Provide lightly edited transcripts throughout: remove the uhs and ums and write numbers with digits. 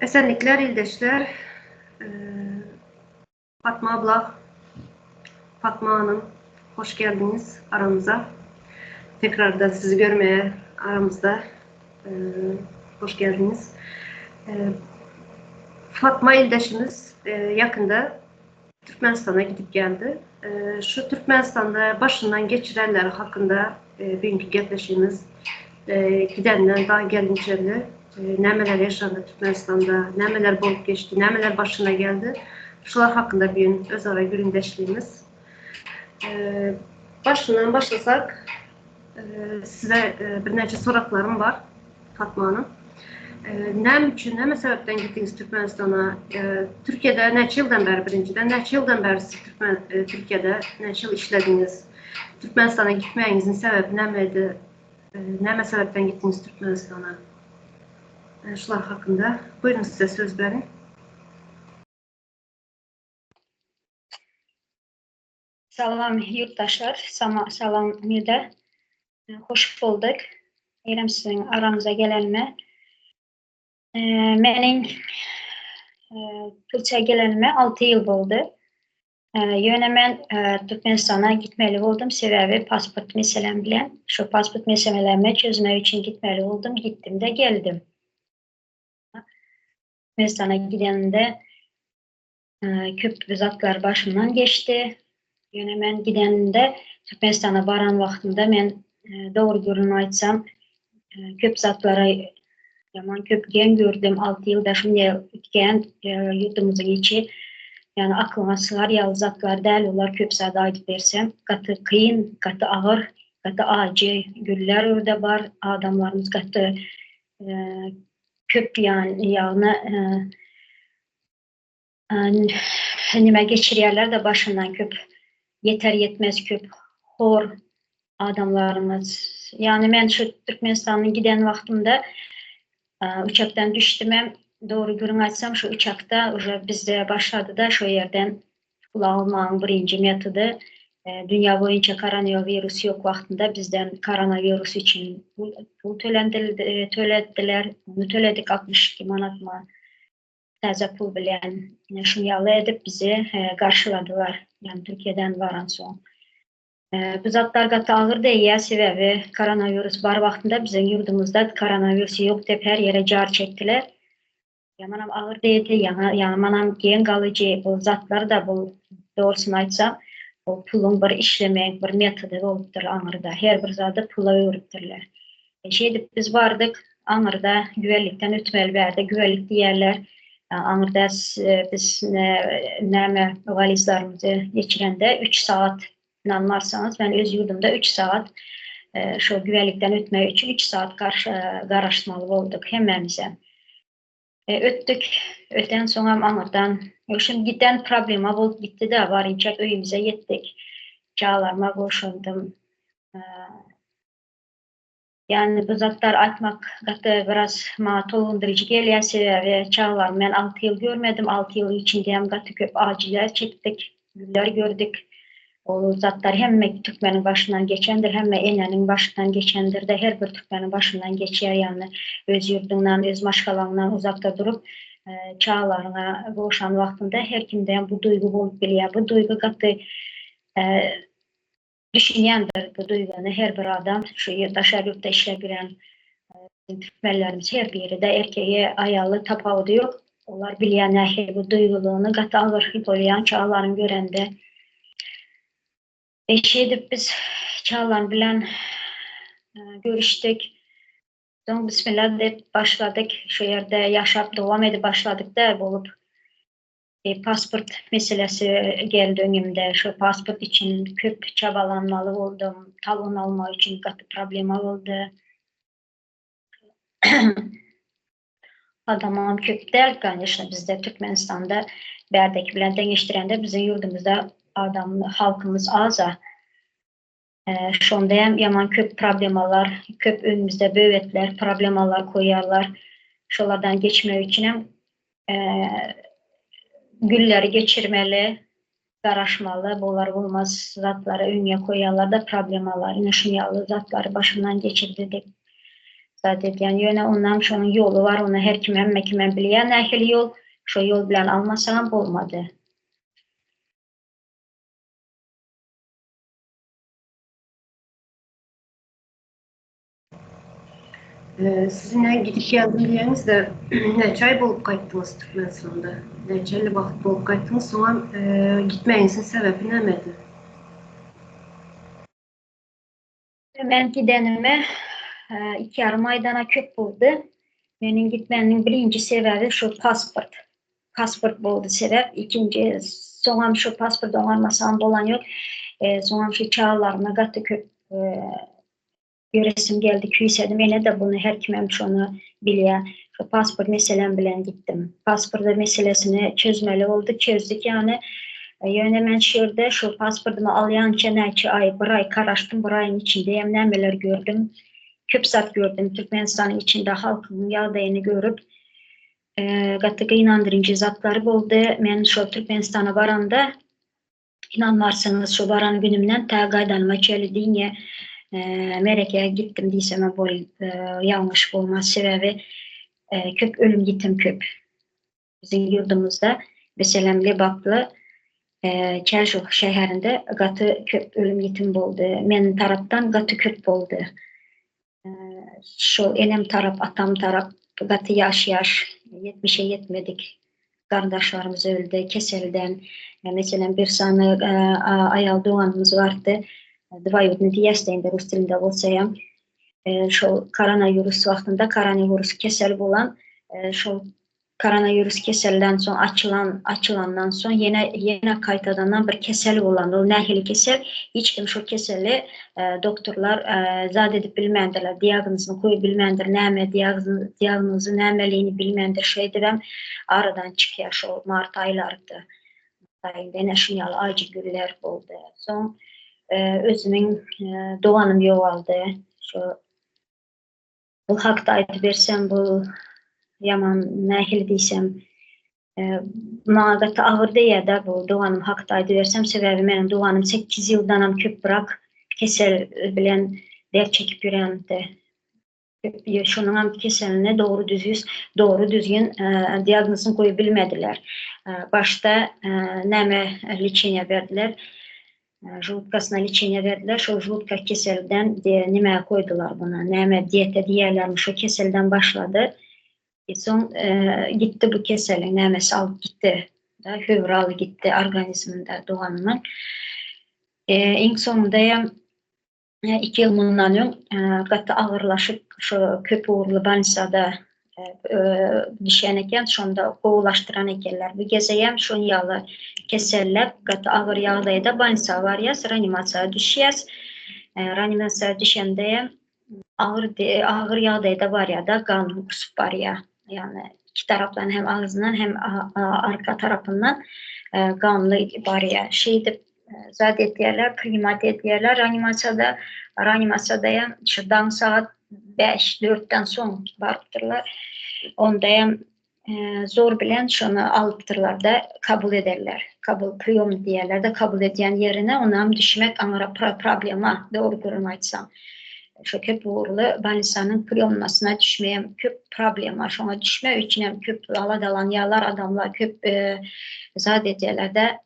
Esenlikler ildeşler. Fatma abla, Fatma hanım hoş geldiniz aramıza. Tekrardan sizi görmeye aramızda hoş geldiniz. Fatma ildeşimiz yakında Türkmenistana gidip geldi. Şu Türkmenistanda başından geçirenler hakkında bugünkü gepleşigimiz gidenden daha gelinçeli nämeler yaşandy Türkmenistanda, nämeler bolup geçdi, nämeler başyna geldi. Şular hakkında bugün özara gürrüňdeşligimiz. Başyndan başlasak size birnäçe soraklarym bar Fatma hanım. Näme üçin, näme sebäpden gitdiňiz Türkmenistana? Türkiýede näçe ýyldan bäri birinjiden, näçe ýyldan bäri siz Türkmen Türkiýede näçe ýyl işlediňiz? Türkmenistana gitmegiňiziň sebäbi nämedi? Näme sebäpden gitdiňiz Türkmenistana? Şular hakynda buyurun size söz berin. Salam ýurtdaşlar, salam Nida. Hoş bulduk. Eýrem siziň araňyza gelenime. Meniň Türkiýä gelenime 6 ýyl boldy. Ýöne men Türkmenistana gitmeli boldum, sebäbi pasport meselem bilen, şu pasport meselemi çözmek üçin gitmeli boldum, gitdim-de geldim. Türkmenistana gidenimde köp zatlar başymdan geçdi. Ýöne men gidenimde, Türkmenistana baran wagtymda men dogry gürrüň aýtsam, köp zatlara ýaman köp geň gördüm. 6 ýylda şunday ötgen ýurdumyzyň içi, ýagny aklyňa sygar ýaly zatlar däl, olar köp zat aýdyp bersem, gaty kyn, gaty agyr, gaty ajy günler orda bar, adamlarymyz gaty köp ýagny nime geçirýärler-de başyndan köp ýeter ýetmez köp hor adamlarymyz. Ýagny men şu Türkmenistanyň giden wagtymda uçakdan düşdümem, dogry gürrüň aýtsam şu uçakda уже bizde başlady-da şo ýerden pul almagyň birinji metody. Dünýä boýunça koronawirus ýok wagtynda bizden koronawirus üçin pul tölendirildi, töletdiler. Ony töledik 62 manatma. Täze pul bilen şuny ýaly edip bizi garşyladylar. Ýagny Türkiýeden baransoň. Bu zatlar gaty agyr degýär, sebäbi koronawirus bar wagtynda biziň ýurdumyzda koronawirus ýok diýip her ýere jar çekdiler. Ýamanam agyr degdi, ýamanam geň galyjy bu zatlar-da bu dogrusyny aýtsam, bu puluň bir işlemegiň bir metody bolupdyr aňyrda. Her bir zady pula öwrüpdirler. Şeýdip biz bardyk, aňyrda güwälikden ötmeli bärde güwälik diýýärler. Aňyrda biz näme walizlarymyzy geçirende 3 sagat ynanmarsyňyz men öz ýurdumda 3 sagat şo güwälikden ötmek üçin 3 sagat garaşmaly bolduk hemmämize. Ötdük, öten soňam aňyrdan şum giden problema bolup gitdi-de barynçak öýümize ýetdik. Çagalaryma goşuldym. Ýagny bu zatlar aýtmak gaty biraz maňa tolgundyryjy gelýär, sebäbi çagalarymy men 6 ýyl görmedim, 6 ýylyň içinde hem gaty köp ajylar çekdik, günler gördük. Ol zatlar hemme türkmeniň başyndan geçendir, hemme eneniň başyndan geçendir-de, her bir türkmeniň başyndan geçýär, ýagny öz ýurduňdan, öz maşgalaňdan uzakda durup, çagalaryňa gowşan wagtyňda her kimde hem bu duýgy bolup bilýär. Bu duýgy gaty Düşünýändir bu duýgyny her bir adam, şu daşary ýurtda işläp ýören türkmenlerimiz her biri-de erkegi, aýaly tapawudy ýok. Olar bilýär nähili bu duýgulygyny, gaty agyr bolýan çagalaryny görende. E şeýdip biz çagalar bilen görüşdik. Soň bismillah diýip başladyk. Şu ýerde ýaşap dowam edip başladyk-da bolup. Pasport meselesi geldi öňümde. Şo pasport üçin köp çabalanmaly boldum. Talon almak üçin gaty problema boldy. Adamam köp däl, конечно, bizde Türkmenistanda bärdeki bilen deňeşdirende biziň ýurdumyzda adam halkymyz aza. Şonda hem ýaman köp problemalar, köp önümizde böwetler, problemalar koýýarlar. Şolardan geçmek üçin hem gülleri geçirmeli, garaşmaly, bolar bolmaz zatlary öňe koýýarlar-da problemalar. Ine şuny ýaly zatlary başymdan geçirdi diýip. Zat edýän. Ýöne onam şonuň ýoly bar, ony her kim hemme kimem bilýär nähili ýol. Şo ýol bilen almasaňam bolmady. Siz ine gidip geldim diýeňizde näçe aý bolup gaýtdyňyz Türkmenistanda? Näçe wagt bolup gaýtdyňyz? Soňam gitmegiňiziň sebäbi nämedi? Men gidenime iki ýarym aýdana köp boldy. Meniň gitmegimiň birinji sebäbi şu pasport. Pasport boldy sebäp. Ikinji soňam şu pasport oňarmasam bolan ýok. Soňam şu çagalaryma gaty köp göresim geldi, küýsedim. Ene-de bunu her kimem şony bilýär. Şu pasport meselem bilen gitdim. Pasporta meselesini çözmeli boldy, çözdük ýany. Ýöne men şu ýerde şu pasportymy alýança näçe aý, bir aý garaşdym, bir aýyň içinde hem nämeler gördüm. Köp zat gördüm. Türkmenistanyň içinde halkyň ýagdaýyny görüp, gaty gynandyryjy zatlar boldy. Men şol Türkmenistana baranda Ynanmarsyňyz, şu baran günümden tä gaýdanyma çenli diňe merekä gitdim diýsemem bol ýalňyş bolmaz. Sebäbi köp ölüm-ýitim köp. Biziň ýurdumyzda, meselem, Lebaply Çärjew şäherinde gaty köp ölüm-ýitim boldy. Meniň tarapdan gaty köp boldy. Şol enem tarap, atam tarap gaty ýaş-ýaş, ýetmişe ýetmedik garyndaşlarymyz öldi keselden. Meselem, bir sany aýal doganymyz bardy, dwaýudny diýýäs-de indi rus dilinde bolsaýam. Şol koronawirus wagtynda koronawirus kesel bolan, şol Koronawirus keselden soň açylan açylandan soň ýene ýene gaýtadandan bir kesel bolan. Ol nähili kesel? Hiç kim şo keseli doktorlar zat edip bilmändirler, diagnozyny goýup bilmändir, näme diagnozy nämeligini bilmändir. Şeýdibem aradan çykýar şo mart aýlarydy. Mart aýynda ene şuny ýaly ajy günler boldy. Soň özümiň doganym ýogaldy. Şo Bu hakda aýdyp bersem bu ýaman nähili diýsem maňa gaty agyr degýär-de bu doganym hakda aýdyp bersem sebäbi meniň doganym 8 ýyldanam köprak kesel bilen dert çekip ýörendi. Şonuňam keselini dogry düzgün dogry düzgün diagnozyny goýup bilmediler. Başda näme leçeniýe berdiler. Žulutkasyna liçeniýe berdiler. Şol žulutka keselden nime koýdular buna. Näme diýete diýýärlermi şo keselden başlady. E, soň e, gitdi bu keseliň nämesi alyp gitdi. Da höwür aly gitdi organizminde doganymyň. E, iň soňunda hem 2 ýyl mundan öň gaty agyrlaşyp şo köp ugurly bolnisada düşen eken, şonda gowulaşdyran ekenler. Bu gezegem şon ýaly kesellep, gaty agyr ýagdaýda bolnisa barýas, reanimasiýa düşýäs. Reanimasiýa düşende hem agyr agyr ýagdaýda barýar-da, gan gusup barýar. Ýagny iki tarapdan hem agzyndan hem arka tarapyndan ganly barýar. Şeýdip zat etýärler, primat edýärler reanimasiýada. Reanimasiýada hem şu daň sagat 5, 4-den soň barypdyrlar. Onda hem zor bilen şony alypdyrlar-da, kabul ederler. Kabul, priýom diýýärler-de, kabul edýän ýerine onam düşmek aňyra problema, dogry gürrüň aýtsaň. Şo köp ugurly bolnisanyň priýomnasyna düşmegem köp problema. Şoňa düşmek üçinem köp aladalanýarlar adamlar, köp zat edýärler-de,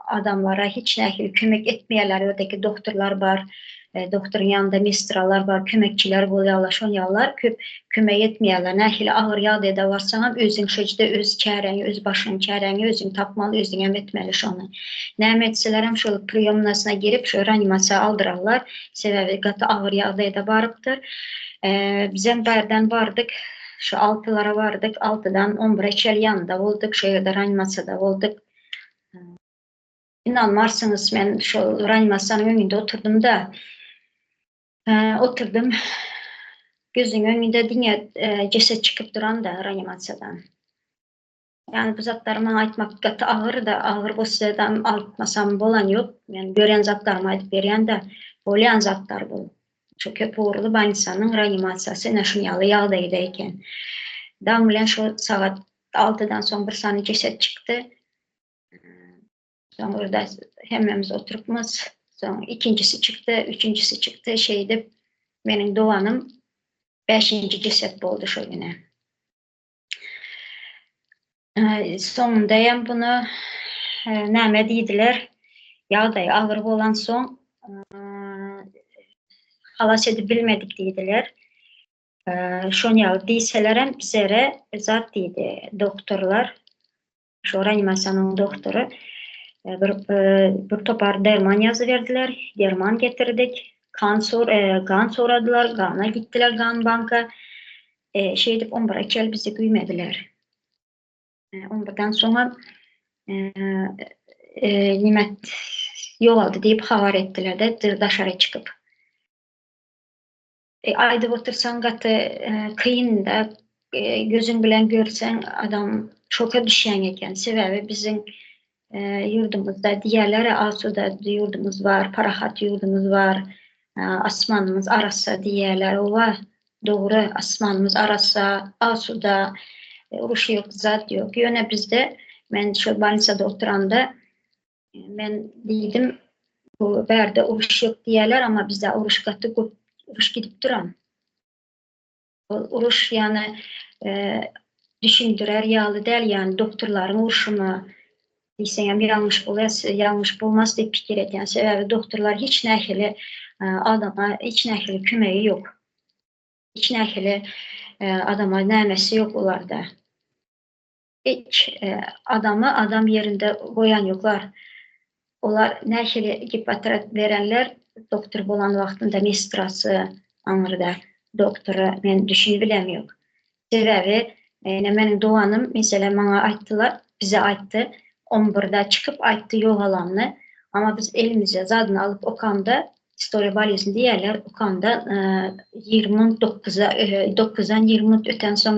adamlara hiç nähili kömek etmeýärler. Ýerdeki doktorlar bar, doktoryň ýanynda mestralar bar, kömekçiler bolýarlar, şon ýalylar köp kömek etmeýärler. Nähili agyr ýagdaýda barsaňam özüň şo öz çäräňi, öz başyňyň çäräňi özüň tapmaly, özüňem etmeli şony. Näme etselerem şol priýomnasyna girip, şo reanimasiýa aldyrarlar. Sebäbi gaty agyr ýagdaýda barypdyr. Bizem bärden bardyk, şu altylara bardyk, altydan on bire çenli ýanynda bolduk, şo ýerde reanimasiýada bolduk. Ynanmarsyňyz, men şol reanimasiýanyň öňünde oturdym-da, oturdym. Gözüň öňünde diňe jeset çykyp duran-da reanimasiýadan. Ýagny bu zatlary maňa aýtmak gaty agyr-da, agyr bolsa-da aýtmasam bolan ýok. Men gören zatlarymy aýdyp berýän-de, bolýan zatlar bu. Şu köp ugurly bolnisanyň reanimasiýasy ine şuny ýaly ýagdaýda eken. Daň bilen şu sagat altydan soň bir sany jeset çykdy. Soň orada hemmemiz oturypmyz. Soň ikinjisi çykdy, üçünjisi çykdy. Şeýdip meniň doganym. Bäşinji jeset boldy şo güne. Soňunda hem bunu näme diýdiler? Ýagdaýy agyr bolansoň halas edip bilmedik diýdiler. Şony ýaly diýselerem bizere zat diýdi doktorlar. Şo reanimasiýanyň doktory bir bir topar derman ýazyberdiler. Derman getirdik. Kan sor gan soradylar, gana gitdiler gan banka. Şeýdip on bire çenli bizi güýmediler. On birden soňam nime ýogaldy diýip habar etdiler-de daşary çykyp. Aýdyp otursaň gaty kyn-da, gözüň bilen görseň adam şoka düşýän eken. Sebäbi biziň ýurdumyzda diýýärler asuda ýurdumyz bar, parahat ýurdumyz bar, asmanymyz arassa diýýärler. Owa, dogry, asmanymyz arassa, asuda, uruş ýok, zat ýok. Ýöne bizde men şol bolnisada oturamda Men diýdim, bu bärde uruş ýok diýýärler, amma bizde uruş gaty köp, uruş gidip duran. Ol uruş ýany e, düşündirer ýaly däl, ýany doktorlaryň urşumy diýseňem ýalňyş bolýar, ýalňyş bolmaz diýip pikir edýän. Sebäbi doktorlar hiç nähili e, adama hiç nähili kömegi ýok. Hiç nähili e, adama nämesi ýok olarda. Hiç adamy adam ýerinde goýan ýoklar. Olar nähili gipotret berenler doktor bolan wagtynda mestrasy aňyrda doktora men düşünip bilemýok. Sebäbi ine meniň doganym meselem maňa aýtdylar bize aýtdy on birde çykyp aýtdy ýogalanyny amma biz elimize zadyny alyp okanda Istoriýa bolezn diýýärler, okanda 20 minut dokkuza, dokuzdan 20 minut ötensoň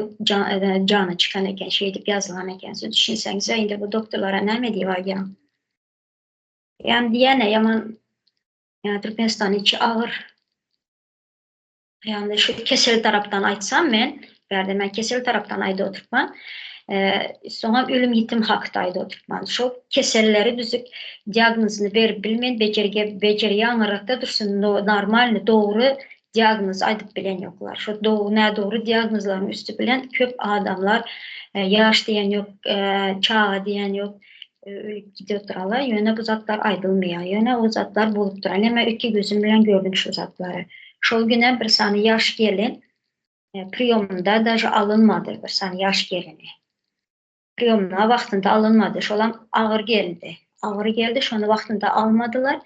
jany çykan eken, şeýdip ýazylan eken. Siz düşünseňize, indi bu doktorlara näme diýip aýdýaň? Ýani diýýän-ä, ýaman ýa Türkmenistan içi agyr. Ýagny şu kesel tarapdan aýtsam men, bärde men kesel tarapdan aýdyp oturtman, soňam ölüm-ýitim hakda aýdyp oturtman. Şol keselleri düzük diagnozyny berip bilmen, bejergi bejergi aňyrrakda dursun, normalny, dogry diagnoz aýdyp bilen ýoklar. Şo dogry, nädogry diagnozlaryň üsti bilen köp adamlar ýaş diýen ýok, çaga diýen ýok, ölüp gidip oturarlar. Ýöne bu zatlar aýdylmaýar. Ýöne o zatlar bolup duran. Ine men iki gözüm bilen gördüm şu zatlary. Şol günem bir sany ýaş gelin priýomynda daže alynmady bir sany ýaş gelini. Priýomyna wagtynda alynmady. Şolam agyr geldi. Agyr geldi, şony wagtynda almadylar.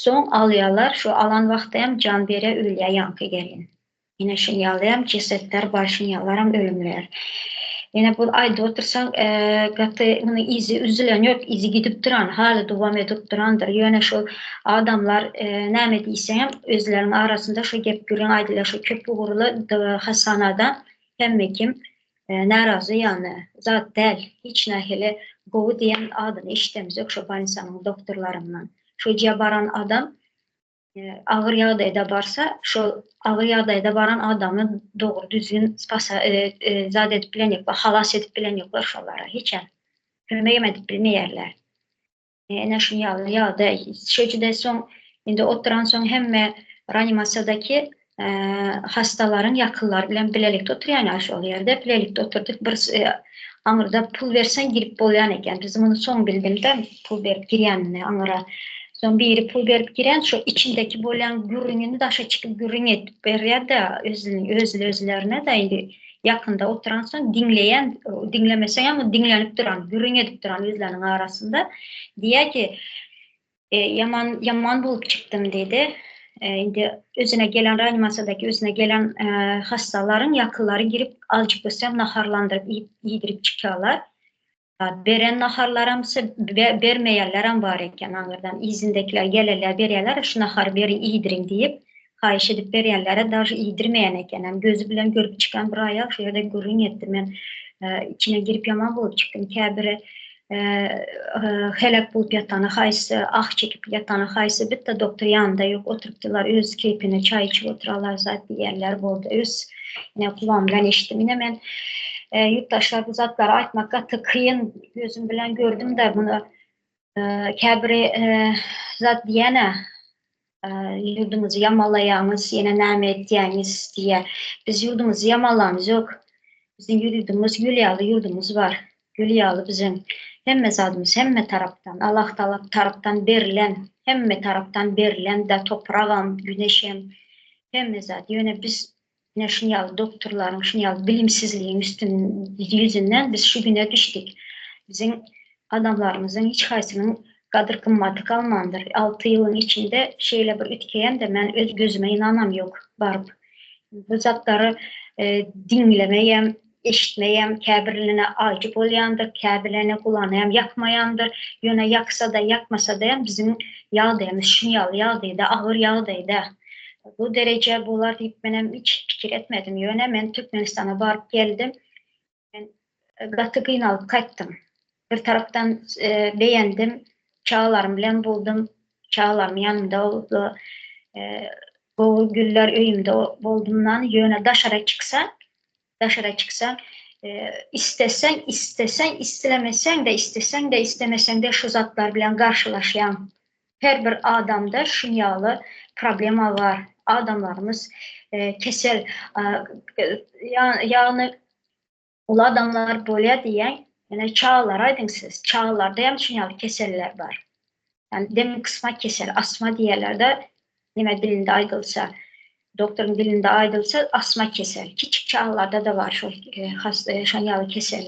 Soň alýarlar. Şu alan wagty hem jan berýär, ölýär ýaňky gelin. Ine şuny ýalyam jesetler bar, şuny ýalaram ölümler. Ine bu aýdyp otursaň, gaty munuň yzy üzülen ýok, yzy gidip duran, haly dowam edip durandyr. Ýöne şu adamlar näme diýseňem, özleriniň arasynda şu gep gürrüň aýdylýar, şu köp ugurly hassanada hemme kim närazy ýany zat däl, hiç nähili gowy diýen adyny eşidemizok şu bolnisanyň doktorlaryndan. Şu ýa baran adam agyr ýagdaýda barsa, şol agyr ýagdaýda baran adamy dogry düzgün spasa zat edip bilen ýoklar, halas edip bilen ýoklar şolara hiçem. Kömegem edip bilmeýärler. Ene şuny ýaly ýagdaý. Şeýle soň indi oturan soň hemme reanimasiýadaky hastalaryň ýakynlary bilen bilelikde oturýan ýaly şol ýerde bilelikde oturdyk. Bir aňyrda pul berseň girip bolýan eken. Biz muny soň bildim-de, pul berip girýänini aňyra. Soň biri pul berip giren, şo içindeki bolýan gürrüňini daşa çykyp gürrüň edip berýär-de, özüni özli-özlerine-de indi ýakynda oturansoň diňleýän, diňlemeseň hem diňlenip duran, gürrüň edip duran özleriniň arasynda diýýär ki, Ýaman ýaman bolup çykdym diýdi. Indi özüne gelen reanimasiýadaky özüne gelen hassalaryň ýakynlary girip azjyk bolsam naharlandyryp iýip iýdirip çykýarlar. Beren naharlaram bermeýänlerem bar eken aňyrdan. Yzyndakiler gelenler berýärler şu nahary beriň iýdiriň diýip haýyş edip berýänlere daže iýdirmeýän eken. Hem gözi bilen görüp çykan bir aýal şu ýerde gürrüň etdi. Men içine girip ýaman bolup çykdym. Käbiri heläk bolup ýatany haýsy, ah çekip ýatany haýsy, bitta doktor ýanynda ýok, oturypdylar, öz keýpine çaý içip oturarlar zat diýýänler boldy. Öz ine gulagym bilen eşitdim. Ine men ýurtdaşlar bu zatlary aýtmak gaty kyn, gözüm bilen gördüm-de muny. Käbiri zat diýýän-ä. Ýurduňyzy ýamalaýaňyz, ýene näme etýäňiz diýýär. Biz ýurdumyzy ýamalamyz ýok. Biziň ýurdumyz gül ýaly ýurdumyz bar. Gül ýaly biziň hemme zadymyz hemme tarapdan Allah Taala tarapdan berlen, hemme tarapdan berlen da topragam, güneşem, hemme zat. Ýöne biz ine şuny ýaly doktorlaryň, şuny ýaly bilimsizligiň üstün ýüzünden biz şu güne düşdük. Biziň adamlarymyzyň hiç haýsynyň gadyr-gymmaty galmandyr. Alty ýylyň içinde şeýle bir üýtgeýän-de men öz gözüme ynanam ýok baryp. Bu zatlary diňlemeýem, eşitmeýem, käbirlerine ajy bolýandyr, käbirlerine gulagyna hem ýakmaýandyr. Ýöne ýaksa-da, ýakmasa-da hem biziň ýagdaýymyz şuny ýaly ýagdaýda, agyr ýagdaýda. Bu dereje bolar diýip menem hiç pikir etmedim. Ýöne men Türkmenistana baryp geldim. Men gaty gynalyp gaýtdym. Bir tarapdan begendim, çagalarym bilen boldum, çagalarym ýanymda boldy. Gowy günler öýümde boldumdan, ýöne daşara çyksaň, daşara çyksaň, isleseň, isleseň, islemeseň-de, isleseň-de, islemeseň-de şu zatlar bilen garşylaşýaň. Her bir adamda şun ýaly problema bar. Adamlarymyz kesel, ýagny uly adamlar bolýar diýýäň, ýöne çagalara aýdyň siz, çagalarda hem şun ýaly keseller bar. Ýagny dem gysma kesel, asma diýýärler-de, neme dilinde aýdylsa, doktoryň dilinde aýdylsa asma kesel. Kiçik çagalarda-da bar şol şon ýaly kesel.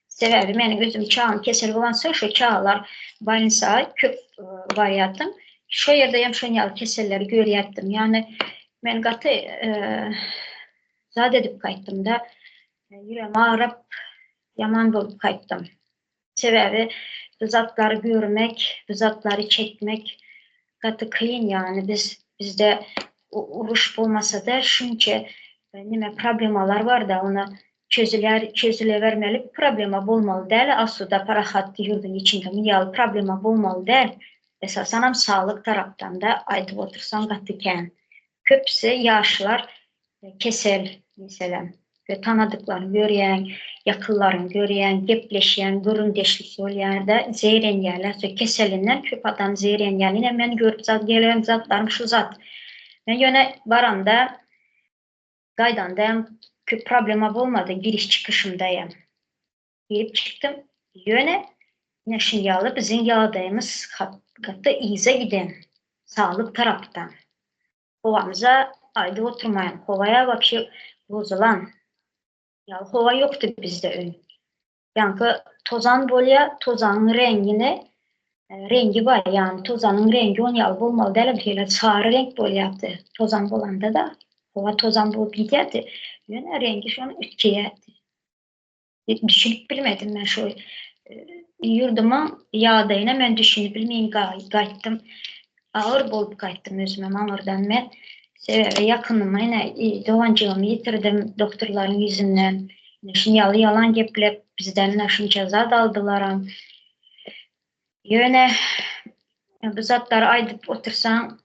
Sebäbi meniň özüm çagam kesel bolansoň şo çagalar bolnisa köp barýardym. Şo ýerde hem şon ýaly keselleri görýärdim. Ýagny men gaty zat edip gaýtdym-da, ýüregim agyryp, ýaman bolup gaýtdym. Sebäbi bu zatlary görmek, bu zatlary çekmek gaty kyn, ýagny biz bizde uruş bolmasa-da şunça nime problemalar bar-da, ony çözüler çözülebermeli problema bolmaly däl, asuda parahat ýurduň içinde muny ýaly problema bolmaly däl. Esasanam saglyk tarapdan-da aýdyp otursaň gaty kän. Köpüsi ýaşlar kesel meselem we tanadyklaryňy görýäň, ýakynlaryňy görýäň, gepleşýäň, gürrüňdeşlik bolýar-da, zeýrenýärler. Şo keselinden köp adam zeýrenýär. Ine men görüp zat gelen zatlarym şu zat. Men ýöne baramda, gaýdanda hem köp problema bolmady giriş çykyşymda hem. Girip çykdym. Ýöne ine şuny ýaly biziň ýagdaýymyz gaty yza giden saglyk tarapdan. Howamyza aýdyp oturmaýyn, howaýa wapşe bozulan. Ýaly howa ýokdy bizde öň. Ýaňky tozan bolýa, tozanyň reňgine reňgi bar, ýagny tozanyň reňgi on ýaly bolmaly däl, bir hili sary reňk bolýardy. Tozan bolanda-da, howa tozan bolup gidýärdi. Ýöne reňgi şonuň üýtgeýärdi. Düşünip bilmedim men şu ýurdumyň ýagdaýyna men düşünip bilmeýin gaýtdym. Agyr bolup gaýtdym özümem aňyrdan men. Sebäbi ýakynymy ine doganjygymy ýitirdim doktorlaryň ýüzünden. Ine şuny ýaly ýalan geplep bizden ine şunça zat aldylaram. Ýöne bu zatlary aýdyp otursaň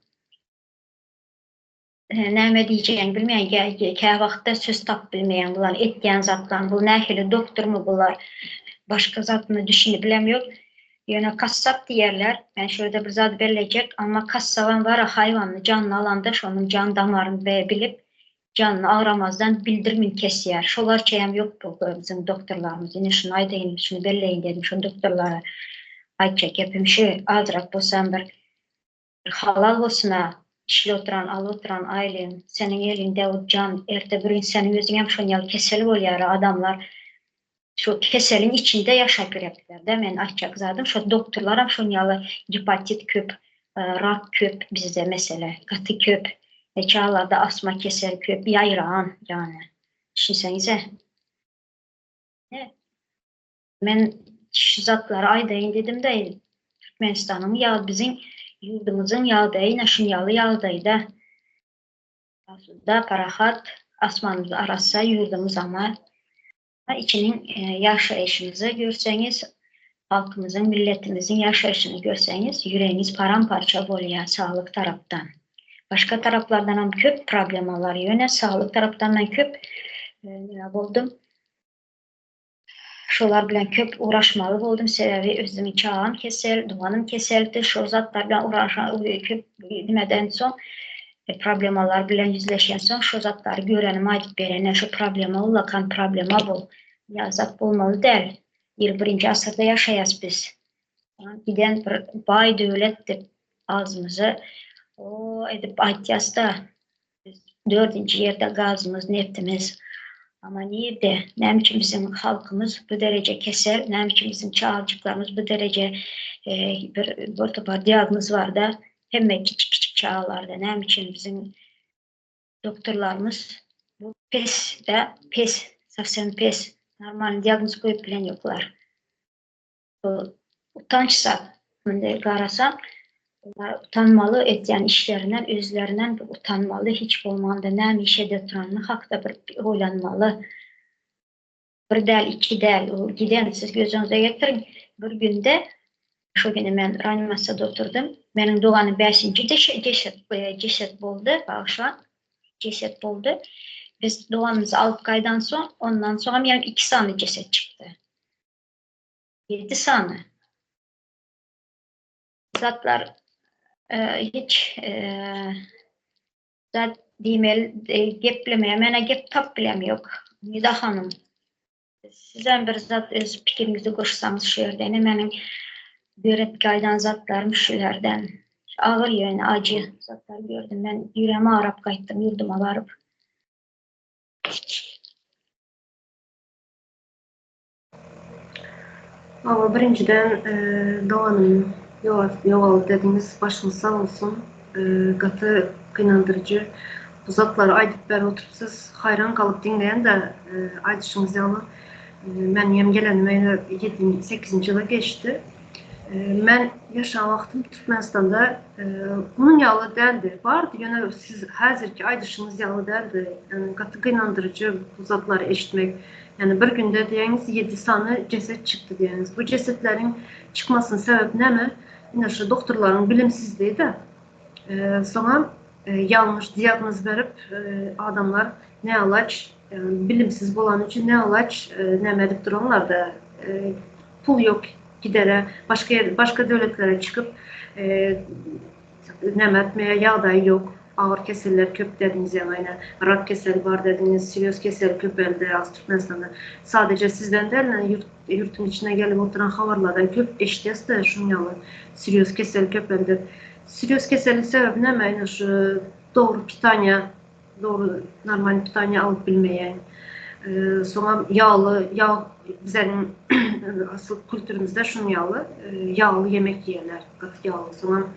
Näme diýjegiňi bilmeýän, käwagtda söz tapyp bilmeýän bular etýän zatlaryny, bu nähili doktormy bular, başga zatmy düşünip bilemýok. Ýöne kassap diýerler, men şu ýerde bir zat bellejek, amma kassabam bar-a haýwanyny janyny alanda şonuň jan damaryny bilip, janyny agramazdan bildirmin kesýär. Şolarçaýam ýok bu biziň doktorlarymyz. Ine şuny aýdaýyn, şuny belleýin dedim şo doktorlara. Aýtjak gepim şu, azrak bolsam bir Halal bolsuna işli oturan al oturan aýlyň seniň eliňde o jan erte bir gün seniň özüňem şon ýaly kesel bolýara adamlar şo keseliň içinde ýaşap ýörepdilerde men aýtjak zadym şo doktorlaram şon ýaly gepatit köp rak köp bizde mesele gaty köp çagalarda asma kesel köp ýaýran ýany düşünseňize Men şu zatlary aýdaýyn diýdim-de, Türkmenistanyň ýa biziň ýurdumyzyň ýagdaýy ine şun ýaly ýagdaýda. Asuda, parahat, asmanymyz arassa, ýurdumyz aman. Içiniň ýaşaýşymyzy görseňiz, halkymyzyň, milletimiziň ýaşaýşyny görseňiz, ýüregiňiz param-parça bolýar saglyk tarapdan. Başga taraplardanam köp problemalar, ýöne saglyk tarapdan men köp nime boldum. Şolar bilen köp uğraşmaly boldum, sebäbi özümiň çagam kesel, doganym keseldi, şol zatlar bilen uğraşan köp nimeden soň problemalar bilen ýüzleşen soň şo zatlary görenim aýdyp berene şu problema ullakan problema bu. Ýa zat bolmaly däl. 21-nji asyrda ýaşaýas biz. Giden bir baý döwlet dip agzymyzy o edip aýtýas-da. Biz dördünji ýerde gazymyz, neftimiz. Amma nirde, näme üçin biziň halkymyz bu dereje kesel, näme üçin biziň çagajyklarymyz bu dereje bir bir topar diagnoz bar-da, hemme kiçik-kiçik çagalarda, näme üçin biziň doktorlarymyz bu pes-de, pes, sowsem pes, normalny diagnoz goýup bilen ýoklar. Bu utanç zat. Munday garasaň, bular utanmaly edýän işlerinden, özlerinden bir utanmaly, hiç bolmanda näme iş edip oturanyny hakda bir oýlanmaly. Bir däl, iki däl, ol giden siz göz öňüňize getiriň, bir günde şo güni men reanimasiýada oturdym. Meniň doganym bäşinji jeset, jeset boldy, bagyşlaň, jeset boldy. Biz doganymyzy alyp gaýdan soň, ondan soňam ýene iki sany jeset çykdy. 7 sany. Zatlar hiç zat diýmeli geplemäge menä gep tap bilem ýok. Nida hanym. Sizem bir zat öz pikiriňizi goşsaňyz şu ýerde ine meniň görüp gaýdan zatlarym şulardan. Agyr ýöne ajy zatlar gördüm men ýüregim agrap gaýtdym ýurduma baryp. Hawa, birinjiden, doganym ýogaldy dediňiz, başyňyz sag bolsun. Gaty gynandyryjy. Bu zatlary aýdyp berip oturypsyz, haýran galyp diňleýän-de, aýdyşyňyz ýaly, meniňem gelenime ýene ýedinji, sekizinji ýyla geçdi. Men ýaşan wagtym Türkmenistanda munuň ýaly däldi. Bardy, ýöne siz häzirki aýdyşyňyz ýaly däldi. Ýagny gaty gynandyryjy bu zatlary eşitmek. Ýagny bir günde diýeňiz ýedi sany jeset çykdy diýeňiz. Bu jesetleriň çykmasynyň sebäbi näme? Ine şu doktorlaryň bilimsizligi-de. Soňam ýalňyş diagnoz berip adamlar näalaç bilimsiz bolany üçin näalaç näme edip duranlar-da. Pul ýok gidere, başga ýer, başga döwletlere çykyp näme etmäge ýagdaýy ýok. Agyr keseller köp dediňiz ýaňy ine rak keseli bar dediňiz, sirioz keseli köpeldi az Türkmenistanda. Sadeje sizden däl, ine ýurt ýurtuň içine gelip oturan habarlardan köp eşidýäs-de şuň ýaly sirioz keseli köpeldi. Sirioz keseliniň sebäbi näme ine şu dogry pitaniýa Dogry normalny pitaniýa alyp bilmeýän. Soňam ýagly ýag bizeniň asyl kültürimizde şunuň ýaly ýagly ýemek iýerler. Gaty ýagly. Soňam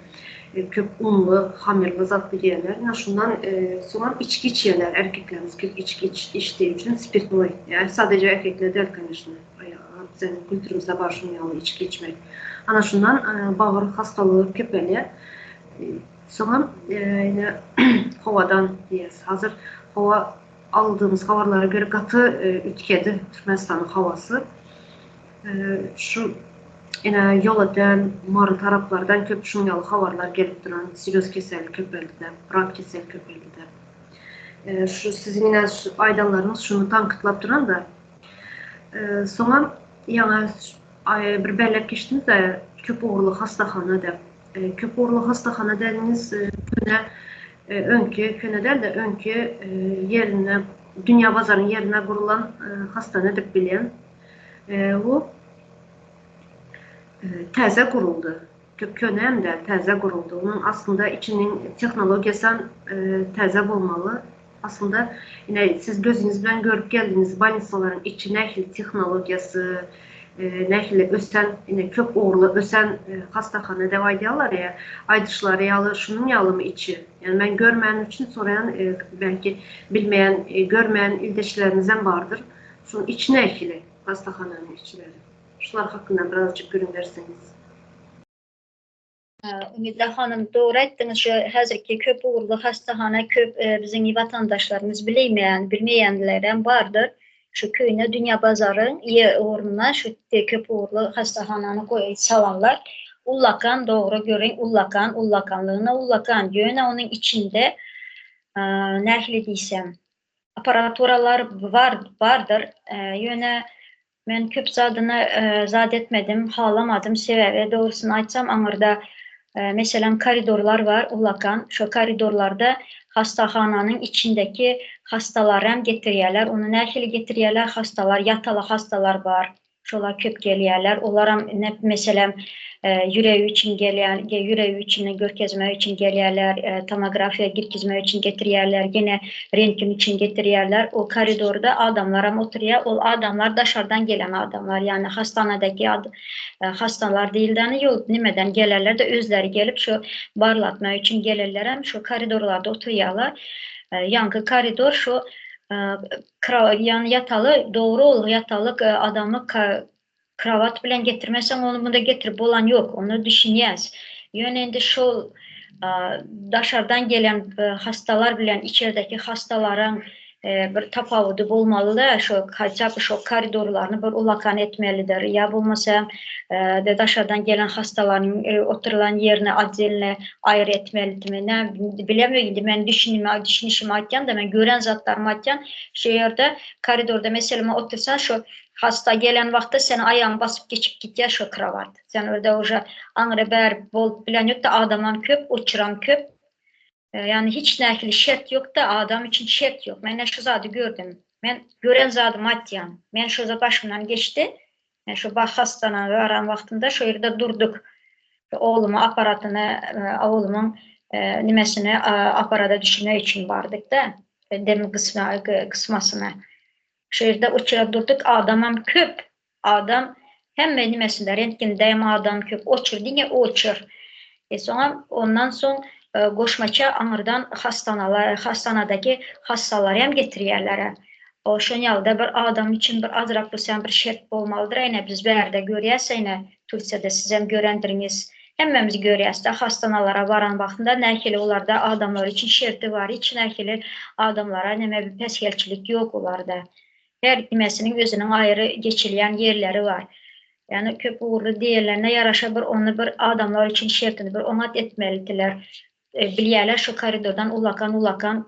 köp unly, hamyrly zatly iýerler. Ine şundan soňam içki içýärler erkeklerimiz köp içki içdiği üçin spirtnoý. Ýa sadeje erkekler däl koneşno. Bizeniň kültürimizde bar şunuň ýaly içki içmek. Ana şundan bagyr hastalygy köpelýär. Soňam ine howadan diýýäs. Hazir howa aldygymyz habarlara görä gaty üýtgedi Türkmenistanyň howasy. Şu ine Ýolöten, Mary taraplardan köp şunuň ýaly habarlar gelip duran, sirioz keseli köpeldi-de, rak keseli köpeldi-de. Şu siziň ine şu aýdanlaryňyz şuny tankytlap duran-da. Soňam ýaňy bir belläp geçdiňiz-de, köp ugurly hassahana diýip. Köp ugurly hassahana däliniz köne öňki, köne däl-de öňki ýerinde Dünýä bazaryň ýerine gurulan hastane diýip bilýän. Bu täze guruldy. Köne hem däl, täze guruldy. Onuň aslynda içiniň tehnologiýasam täze bolmaly. Aslynda ine siz gözüňiz bilen görüp geldiňiz bolnisalaryň içi nähili tehnologiýasy, nähili ösen ine köp ugurly ösen hassahana dep aýdýarlar ýa aýdyşlary ýaly şunuň ýalymy içi? Ýani men görmänim üçin soraýan belki bilmeýän görmeýän ildeşlerimizem bardyr. Şunuň içi nähili hassahananyň içleri? Şular hakynda birazjyk gürrüň berseňiz. Umyda hanym, dogry aýtdyňyz, şu häzirki köp ugurly hassahana köp biziň watandaşlarymyz bileýmeýän, bilmeýänlerem bardyr. Şu köne Dünýä bazaryň ornuna şu köp ugurly hassahanany salanlar. Ullakan, dogry görüň, ullakan, ullakanlygyna ullakan. Ýöne onuň içinde nähili diýsem, apparaturalar bar, bardyr. Ýöne. Men köp zadyny zat etmedim, halamadym, sebäbi dogrusyny aýtsam aňyrda meselem koridorlar bar ullakan, şo koridorlarda hassahananyň içindeki hastalaram getirýärler, ony nähili getirýärler, hastalar ýataly hastalar bar, Şolar köp gelýärler. Olaram ine, meselem, ýüregi üçin gelýän, ýüregi üçin görkezmek üçin gelýärler, tomografiýa gitgizmek üçin getirýärler, ýene rentgen üçin getirýärler. O koridorda adamlaram oturýar. Ol adamlar daşardan gelen adamlar, ýagny hastanadaky hastalar diýildäni ýol nimeden gelerler-de özleri gelip şu barlatmak üçin gelenlerem şu koridorlarda oturýarlar. Ýaňky koridor şu Ýany ýataly dogry ol ýatalyk adamy krowat bilen getirmeseň ony munda getirip bolan ýok ony düşünýäs. Ýöne indi şol daşardan gelen hastalar bilen içerdeki hastalaryň bir tapawudy bolmalyda şo haçap şo koridorlaryny bir ulakan etmelidir ýa bolmasa daşardan gelen hastalaryň oturylan ýerini otdelno aýry etmelidimi nä bilemok indi men düşünime düşünişimi aýtýan-da men gören zatlarymy aýtýan şu ýerde koridorda meselem otursaň şu hasta gelen wagtda seni aýagyňy basyp geçip gitýär şo krowat sen orda уже aňry bäri bolup bilen ýokda adamam köp oçuram köp ýagny hiç nähili şert ýokda adam üçin şert ýok men şu zady gördüm men gören zadymy aýtýan men şo başymdan geçdi Men şu hastana baran wagtymda şo ýerde durduk. Oglumyň apparatyny, oglumyň nimesini apparada düşürmek üçin bardyk-da, dem gysma gysmasyna. Şo ýerde oçura durduk, adamam köp. Adam hemme nimesinde, rentgendäm adam köp, oçur, diňe oçur. E soňam ondan soň goşmaça aňyrdan hastanalar, hastanadaky hassalary hem getirýärler. O şon ýalyda bir adam üçin bir azrak bolsa bir şert bolmalydyr ene biz bärde görýäs ene Türkiýede sizem görendiriňiz hemmemiz görýäsde hastanalara baran wagtynda nähili olarda adamlar üçin şerti bar hiç nähili adamlara neme bir päsgelçilik ýok olarda her nimesiniň özüniň aýry geçilýän ýerleri bar ýagny köp ugurly diýenlerine ýaraşa bir ony bir adamlar üçin şertini bir oňat etmelidiler Bilýärler şu koridordan ulakan-ulakan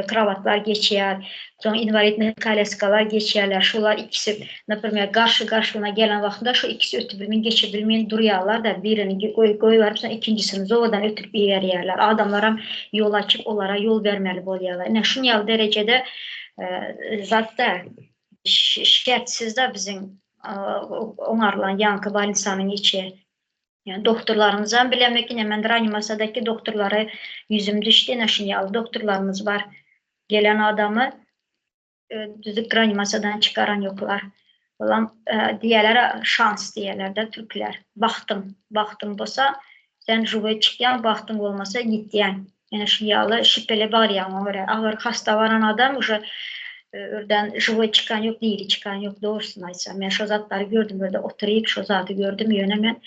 krowatlar geçýär, soň inwalidnyý kolýaskalar geçýärler. Şular ikisi, naprimer, garşy-garşylygyna gelen wagtynda şu ikisi ötüp bilmeýin, geçe bilmeýin durýarlar-da, birini goýberip, soň ikinjisini zordan ötürip iberýärler. Adamlaram ýol açyp, olara ýol bermeli bolýarlar. Ine, şuny ýaly derejede zat-da, şertsiz-de biziň oňarylan ýaňky bolnisanyň içi. Ýani doktorlarymyzam bilemek ine men reanimasyýadaki doktorlara ýüzüm düşdi ine şuny ýaly doktorlarymyz bar. Gelen adamy düzük reanimasiýadan çykaran ýoklar. Olam diýýärler şans diýýärler-de türkler. Bagtyň, bagtyň bolsa sen žiwoý çykýaň, bagtyň bolmasa ýitýäň. Ýene şu ýaly şübheli barýaň oňa görä. Agyr hasta baran adam uje örden žiwoý çykan ýok, diri çykan ýok dogrusyny aýtsam. Men şo zatlary gördüm örde oturyp şo zady gördüm ýöne men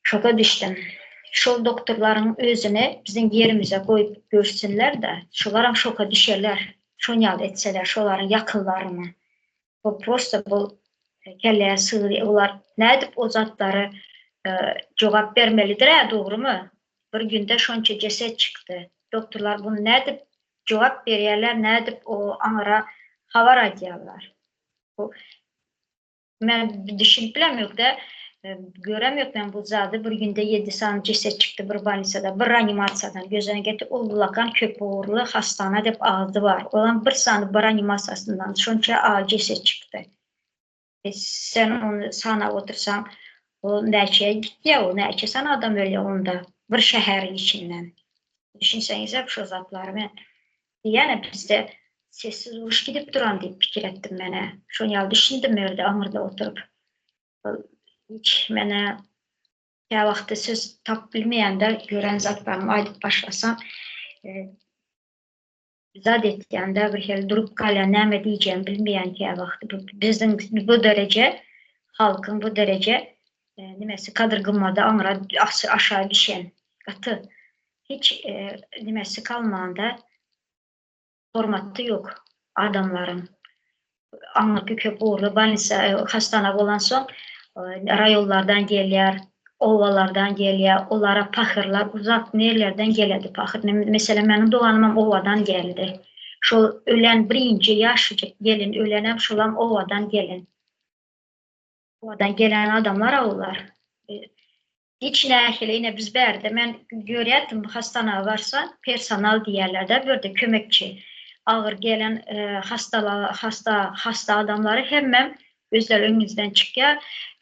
şoka düşdüm. Şol doktorlaryň özüni biziň ýerimize goýup görsünler-de, şolaram şoka düşerler. Şon ýaly etseler şolaryň ýakynlaryny. Bu prosta bu kelläye sygry olar nädip o zatlary jogap bermelidir-ä dogrymy? Bir günde şonça jeset çykdy. Doktorlar bunu nädip jogap berýärler, nädip o aňyra habar aýdýarlar? Bu men düşünip bilemok-da. Görem ýok men bu zady bir günde ýedi sany jeset çykdy bir bolnisada bir reanimasiýadan gözüne getir ullakan köp ugurly hastana dep ady bar olam bir sany bir reanimasiýasyndan şonça a jeset çykdy e sen ony sanap otursaň o näçe gitýä o näçe sany adam ölýä onda bir şäheriň içinden düşünseňizä şu zatlary men diýýän bizde sessiz uruş gidip duran diýip pikir etdim menä şon ýaly düşündim ýerde aňyrda oturyp Hiç menä käwagtda söz tapyp bilmeýän-de, gören zatlarymy aýdyp başlasam, zat etýän-de, bir hili durup galýan, näme diýjegimi bilmeýän käwagt. Bu biziň bu dereje, halkyň bu dereje nimesi kadyr-gymmady aňra aşagy düşen. Gaty hiç nimesi galmanda. Hormaty ýok adamlaryň. Aňyrky köp ugurly bolnisa, hastana bolansoň raýonlardan gelýär, obalardan gelýär. Olara pahyrlar uzak nerlerden geledi pahyr. Meselem meniň doganymam obadan geldi. Şol ölen birinji ýaşajyk gelin ölenem şolam obadan gelen. Owadan gelen adamlar olar. Hiç nähili ine biz bärde men görýärdim hassana barsa personal diýýärlerde bu ýerde kömekçi agyr gelen hastala hasta hasta adamlary hemmem özleri öňüňizden çykýar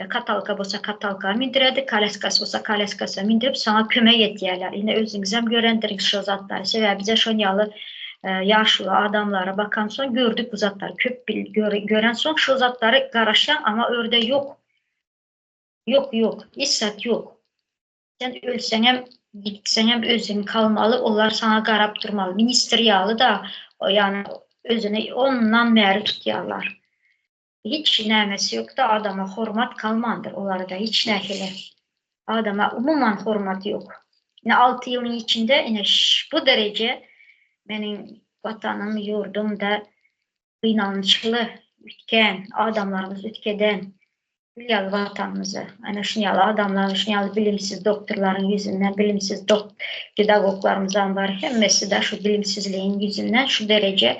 katalka bolsa katalka mindiredi koleskasy bolsa koleskasyna mindirip saňa kömek edýärler ine özüňizem görendiriňiz şo zatlary sebäbi bize şon ýaly ýaşuly adamlara bakansoň gördük bu zatlary köp görensoň şo zatlary garaşýaň ama örde ýok Ýok, ýok, hiç zat ýok. Sen ölseňem, gitseňem özüň kalmaly, olar saňa garap durmaly. Ministr ýaly-da, ýagny özüni ondan bäri tutýarlar. Hiç nämesi ýok-da, adama hormat kalmandyr olarda hiç nähili. Adama umuman hormat ýok. Ine alty ýylyň içinde ine bu dereje meniň watanym, ýurdum-da gynançly üýtgän, adamlarymyz üýtgeden gül ýaly watanymyzy, ana şuny ýaly adamlaryň, şuny ýaly bilimsiz doktorlaryň ýüzünden, bilimsiz dok pedagoglarymyzam bar, hemmesi-de şu bilimsizligiň ýüzünden şu dereje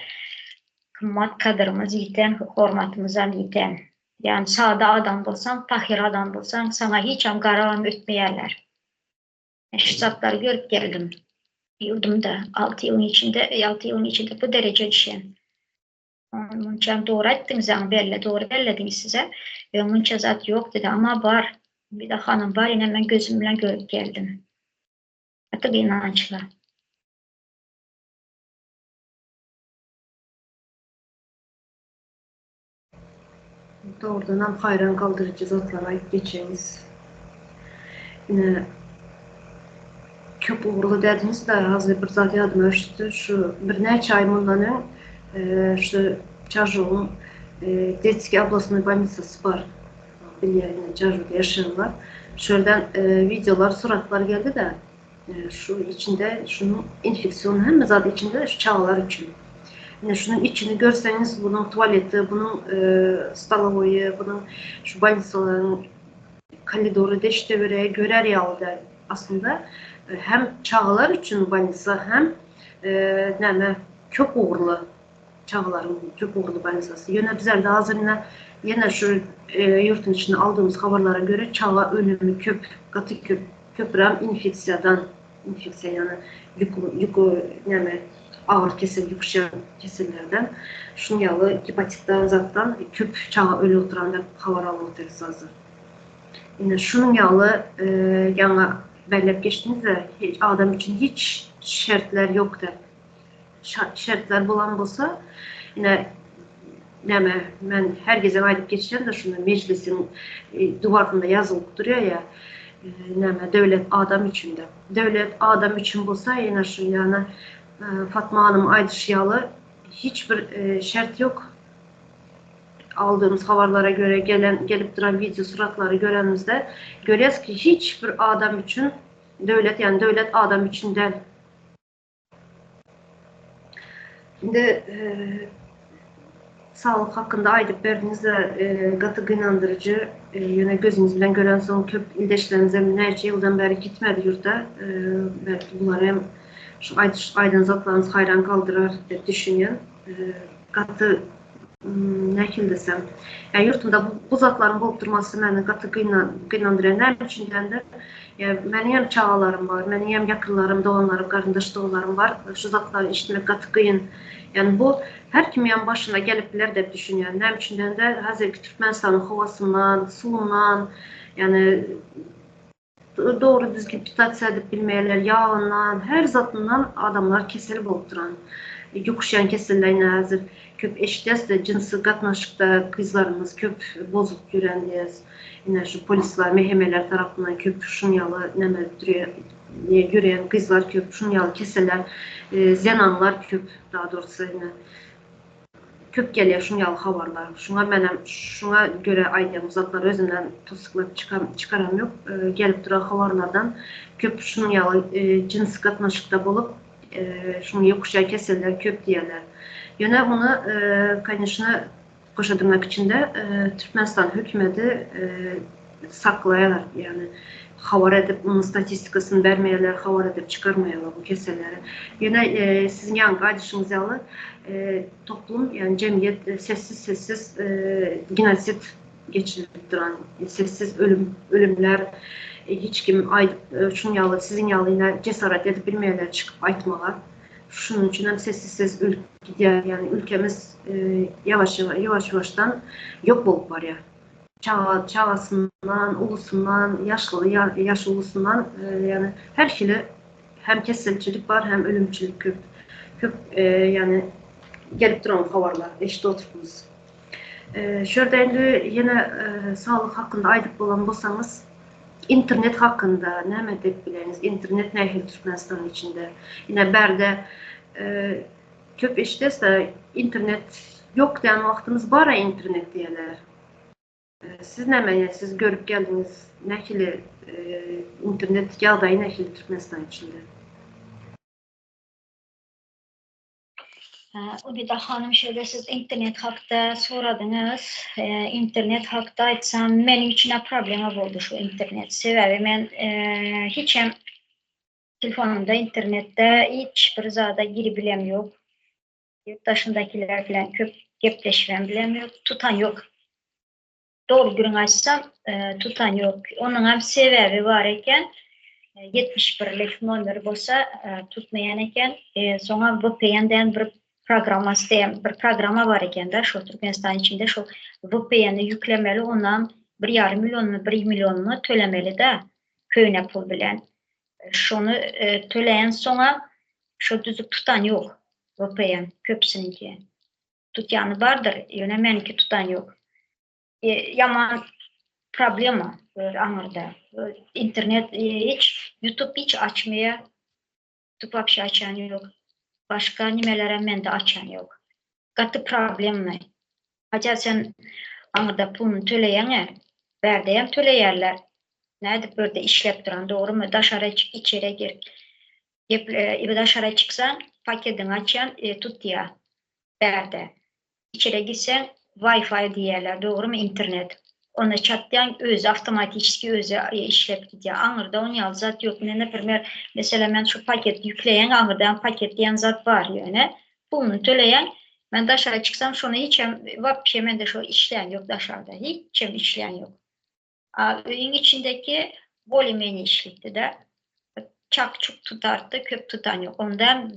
gymmat kadrymyz ýiten, hormatymyzam ýiten. Ýagny sada adam bolsaň, pahyr adam bolsaň, saňa hiçem garabam ötmeýärler. Men şu zatlary görüp geldim. Ýurdumda alty ýylyň içinde, alty ýylyň içinde bu derejä düşen. Munça dogry aýtdyňyz, aň belle, dogry bellediňiz size. Öň munça zat ýok dedi, amma bar. Umyda hanym bar, ine men gözüm bilen görüp geldim. Gaty gynançly. Dogrudanam haýran galdyryjy zatlary aýdyp geçeňiz. Ine köp ugurly dädiňiz-de hazir bir zat ýadyma düşdi. Şu birnäçe aý mundan öň şu Çarjowyň detskiý oblasnoý bolnisasy bar. Bilýän ine Çarjowda ýaşaýanlar. Şu ýerden wideolar, suratlar geldi-de. Şu içinde şunuň infeksion hemme zat içinde şu çagalar üçin. Ine şunuň içini görseňiz bunuň tualeti, bunuň stolowoýy, bunuň şu bolnisalaryň kolidory deş-töweregi görer ýaly däl. Aslynda hem çagalar üçin bolnisa hem näme köp ugurly çagalaryň köp ugurly bolnisasy. Ýöne bizlerde hazir ine ýene şu ýurtuň içinde aldygymyz habarlara göre çaga ölümi köp, gaty köp. Köpräm infeksiýadan, infeksiýa ýagny ýük ýük näme agyr kesel ýukuşýan kesellerden, şunuň ýaly gepatitden zatdan köp çaga ölüp oturan diýip habar alyp otyrys hazir. Ine şunuň ýaly ýaňy belläp geçdiňiz-de hiç adam üçin hiç şertler ýok diýip. Şertler bolan bolsa ine näme men her gezek aýdyp geçýän-de şuny mejlisiň duwarynda ýazylyp durýar ýa näme döwlet adam üçin diýip. Döwlet adam üçin bolsa ine şu ýany Fatma hanym aýdyşy ýaly hiç bir şert ýok. Aldığymyz habarlara göre gelen gelip duran wideo suratlary görenimizde görýäs ki hiç bir adam üçin döwlet ýani döwlet adam üçin däl. Indi saglyk hakynda aýdyp berdiňiz-de, gaty gynandyryjy. Ýöne gözüňiz bilen görensoň köp ildeşleriňizem näçe ýyldan bäri gitmedi ýurda. Belki bular hem şu aýdyş aýdan zatlaryňyz haýran galdyrar diýip düşünýän. Gaty nähili desem, ýa ýurtumda bu zatlaryň bolup durmasy meni gaty gynandyrýar. Näme üçin diýende, ýa meniň hem çagalarym bar, meniň hem ýakynlarym, doganlarym, garyndaş doganlarym bar. Şu zatlary eşitmek gaty kyn. Ýani bu her kimiň başyna gelip biler diýip düşünýän. Näme üçin diýende, häzirki Türkmenistanyň howasyndan, suwundan, ýani dogry düzgün pitasiýa edip bilmeýärler, ýagyndan, her zatyndan adamlar kesel bolup duran. Ýokuşýan keseller ine häzir köp eşidýäs-de jynsy gatnaşykda gyzlarymyz köp bozulyp ýören diýýäs. Ine şu polisler, mehemeler tarapyndan köp şuň ýaly neme ýöreýän gyzlar köp, şuň ýaly keseller zenanlar köp daha dogrusy ine. Köp gelýär şuň ýaly habarlar. Şuňa menem şuňa görä aýdýan bu zatlary özümden tassyklap çykaram ýok. Gelip duran habarlardan köp şunuň ýaly jynsy gatnaşykda bolup şuň ýokuşýan keseller köp diýýärler. Ýöne muny koneşno goşa dyrnak içinde Türkmenistan hökümeti saklaýarlar ýagny habar edip munuň statistikasyny bermeýärler habar edip çykarmaýarlar bu keselleri. Ýöne siziň ýaňky aýdyşyňyz ýaly toplum ýagny jemgyýet sessiz sessiz genosid. geçirilip duran sessiz ölüm ölümler hiç kim aýdyp şuň ýaly siziň ýaly ine jesaret edip bilmeýärler çykyp aýtmaga. Şunuň üçin hem sessiz ölüp gidýär. Ýagny ülkemiz ýawaş ýuwaş ýuwaşdan ýok bolup barýar. Çaga çagasyndan, ulusyndan, ýaşly ýaş ulusyndan ýagny her hili hem keselçilik bar, hem ölümçilik köp. Köp ýagny gelip duran habarlar eşidip oturupmyz. Şu ýerde indi ýene saglyk hakynda aýdyp bolan bolsaňyz, internet hakynda näme diýip bileňiz? Internet nähili Türkmenistanyň içinde? Ine bärde köp eşidesde internet ýok diýen wagtymyz bara internet diýerler. Siz näme ýa siz görüp geldiňiz nähili internet ýagdaýy nähili Türkmenistan içinde? Umida hanym şeýle siz internet hakda soradyňyz. Internet hakda aýtsam meniň üçin problema boldy şu internet. Sebäbi men hiç hem telefonumda internetde hiç bir zada girip bilem ýok. Ýurt daşyndakiler bilen köp gepleşibem bilem ýok. Tutan ýok. Dogry gürrüň aýtsam, tutan ýok. Onuňam sebäbi bar eken. 71-lik nomer bolsa tutmaýan eken. Soňam VPN diýen bir programmasy diýen bir programma bar eken-de, şo Türkmenistan içinde şo VPN-i ýüklemeli, onam bir ýarym millionmy, bir millionmy tölemeli-de, köne pul bilen. Şony töleýän soňam şo düzüp tutan ýok VPN köpüsiniňki. Tutýany bardyr, ýöne meniňki tutan ýok. Ýaman problema aňyrda. Internet hiç, YouTube hiç açmaýar. YouTube wapşe açan ýok. Başga nimelerem mende açan ýok. Gaty problemnyý. Haça sen aňyrda puluny töleýäň-ä, bärdeýem töleýärler. Nädip bu ýerde işläp duran dogrymy? Daşara içere gir. Gep daşara çyksaň pakediňi açýan tutýa bärde. Içere gitseň Wi-Fi diýýärler dogrymy internet. Onda çatýaň özi awtomatiçeski özi işläp gidýär. Aňyrda on ýaly zat ýok. Men naprimer meselem men şu paket ýükleýän aňyrda paket diýen zat bar ýöne puluny töleýän. Men daşara çyksam şony hiçem wapşe mende şo işleýän ýok daşarda. Hiçem işleýän ýok. A öýüň içindeki bolее-menее işlikdi-de. Çak-çuk tutardy, köp tutan ýok. Onda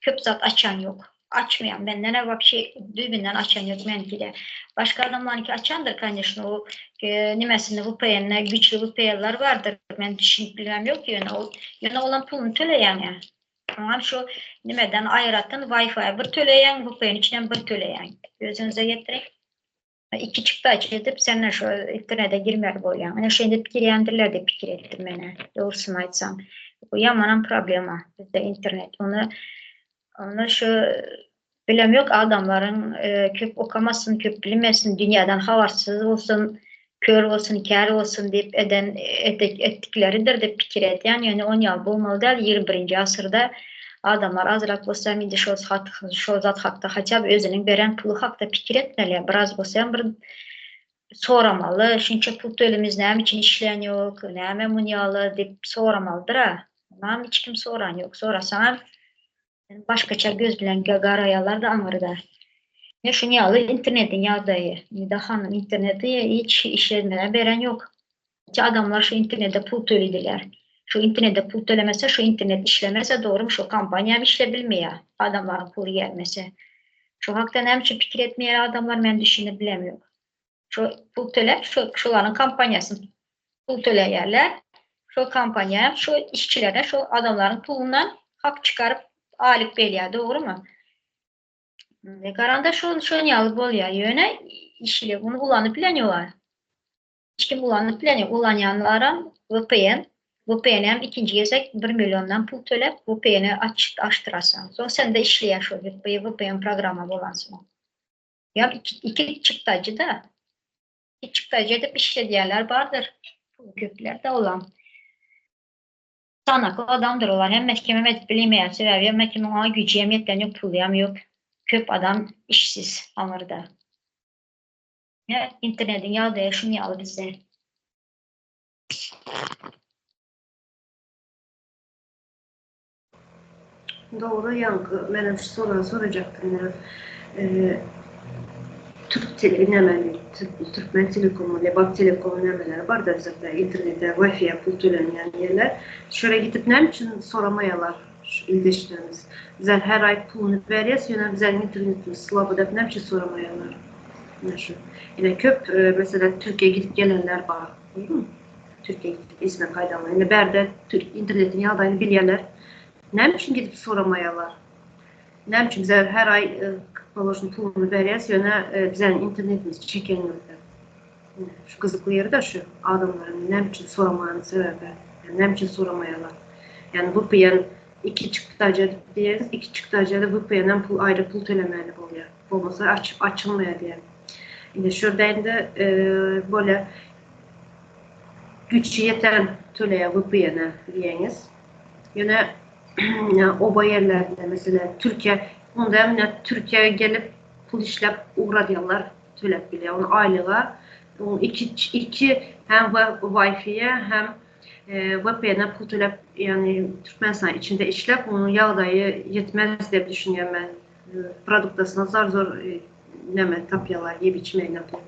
köp zat açan ýok. Açmaýan. Menden-ä wapşe düýbünden açan ýok meniňki-de. Başga adamlaryňky açandyr, koneşno, o nimesinde VPN-de güýçli VPN-ler bardyr. Men düşünip bilmem ýok ýöne ol ýöne olam puluny töleýäň-ä. Oňam şu nimeden aýratyn Wi-Fi bir töleýäň, VPN üçinem bir töleýäň. Özüňize getiriň. Iki çykdajy edip senden şu internete girmeli bolýaň. Ine şeýdip girýändirler diýip pikir etdim menä. Dogrusyny aýtsam. Bu ýamanam problema bizde internet. Ony ony şu bilem ýok adamlaryň e, köp okamasyn, köp bilmesin, dünýäden habarsyz bolsun, kör bolsun, kär bolsun diýip eden etdikleridir diýip pikir edýän. Ýöne on ýaly bolmaly däl. 21-nji asyrda Adamlar azrak bolsa hem indi şol şol zat hakda haçap özüniň beren puly hakda pikir etmeli. Biraz bolsa hem bir soramaly, şunça pul tölümiz näme üçin işleýän ýok, näme mun ýaly diýip soramalydyr-a. Onam hiç kim soran ýok. Sorasaňam başgaça göz bilen garaýarlar-da aňyrda. Ine şuň ýaly internetiň ýagdaýy. Nida hanym interneti hiç işletmäge beren ýok. Ki adamlar şu internete pul töleýdiler. Şu internete pul tölemese şu internet işlemese dogrymy şu kompaniýam işle bilmeýär adamlaryň puly gelmese. Şu hakda näme üçin pikir etmeýär adamlar men düşünip bilemok. Şu pul töläp şu şularyň kompaniýasyny pul töleýärler. Şu kompaniýa şu işçilere şu adamlaryň pulundan hak çykaryp aýlyk berýär dogrymy? Garanda şol şon ýaly bolýar ýöne işçiler muny ulanyp bilenýolar. Hiç kim ulanyp bileni, ulanýanlaram VPN, VPN hem ikinji gezek 1 milliondan pul töläp VPN-i aç, açdyrasaň. Soň sende işleýär şol VPN programma bolansoň. Ýa iki, iki çykdajy da. Iki çykdajy edip işledýänler bardyr. Pul köpler de olam. Sanakly adamdyr olar. Hemme kimem edip bilmeýär. Sebäbi hemme kimiň oňa güýji hem ýetýän ýok, puly hem ýok. Köp adam işsiz aňyrda. Ýa internetiň ýagdaýy şuň ýaly bizde. Dogry ýaňky menem şu soragy sorajakdym ýa türk tele näme. Türkmen telekomy, Lebap telekomy nämeleri bar-da bizde internete, Wi-Fi-ýe pul tölenýän ýerler. Şo ýere gidip näme üçin soramaýarlar şu ildeşlerimiz? Bizler her aý puluny berýäs, ýöne bizleriň internetimiz slabo diýip näme üçin soramaýarlar? Ine şu. Ine köp meselem Türkiýä gidip gelenler bar. Türkiýä gidip işden gaýdanlar. Indi bärde internetiň ýagdaýyny bilýärler. Näme üçin gidip soramaýarlar? Näme üçin bizler her aý položny puluny berýäs, ýöne bizäniň internetimiz çeken ýok. Şu gyzykly ýeri-de şu adamlaryň näme üçin soramanyň sebäbi. Näme üçin soramaýarlar? Ýagny VPN iki çykdajy edip diýýäňiz, iki çykdajyda VPN-em pul aýry pul tölemeli bolýar. Bolmasa açylmaýar diýýär. Indi şu ýerde indi bolýar güýçi ýeten töleýär VPN-e diýýäňiz. Ýöne oba ýerlerinde meselem Türkiýe onda hem ine Türkiýä gelip pul işläp ugradýarlar töläp bilýär. Ony aýlyga iki iki hem Wi-Fi-ye hem VPN-e pul töläp ýagny Türkmenistan içinde işläp onuň ýagdaýy ýetmez diýip düşünýän men. Produktasyna zar zor näme tapýarlar iýip içmegine pul.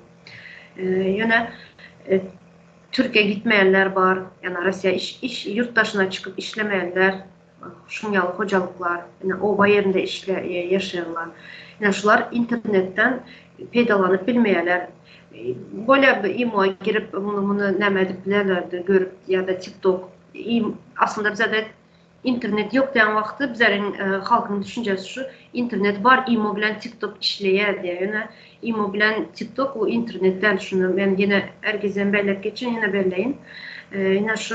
Ýöne Türkiýä gitmeýänler bar, ýagny Russiýa iş iş ýurt daşyna çykyp işlemeýänler, şuň ýaly hojalyklar, ine oba ýerinde işle ýaşaýanlar. Ine şular internetden peýdalanyp bilmeýärler. Bolýar bir imo girip muny muny näme edip bilerlerdi görüp ýa-da TikTok. Aslynda bizede Internet ýok diýen wagty bizleriň halkyň düşünjesi şu, internet bar imo bilen tiktok işleýär diýýär. Ýöne imo bilen tiktok bu internet däl şuny men ýene her gezem belläp geçen ýene belläýin. Ýene şu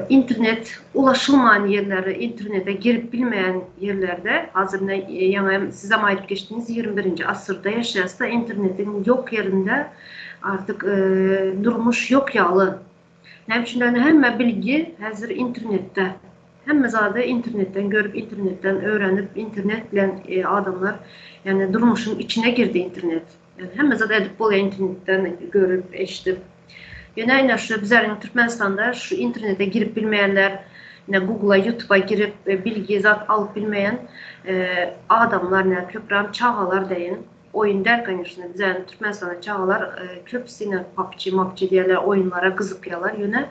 internet ulaşylman ýerlerde internete girip bilmeýän ýerlerde hazir ine ýaňy hem sizem aýdyp geçdiňiz 21-nji asyrda ýaşaýasda internetiň ýok ýerinde artyk durmuş ýok ýaly. Näme üçin diýende hemme bilgi häzir internetde. Hemme zady internetden görüp, internetden öwrenip, internet bilen adamlar ýagny durmuşyň içine girdi internet. Ýagny hemme zady edip bolýar internetden görüp, eşidip. Ýöne ine şu bizleriň Türkmenistanda şu internete girip bilmeýänler, ine Google-a, YouTube-a girip bilgi zat alyp bilmeýän adamlar, ine köpräm çagalar deýin. Oýun däl kanyşna bizäni Türkmenistanda çagalar köpüsi ine PUBG mapg diýýärler oýunlara gyzykýarlar ýöne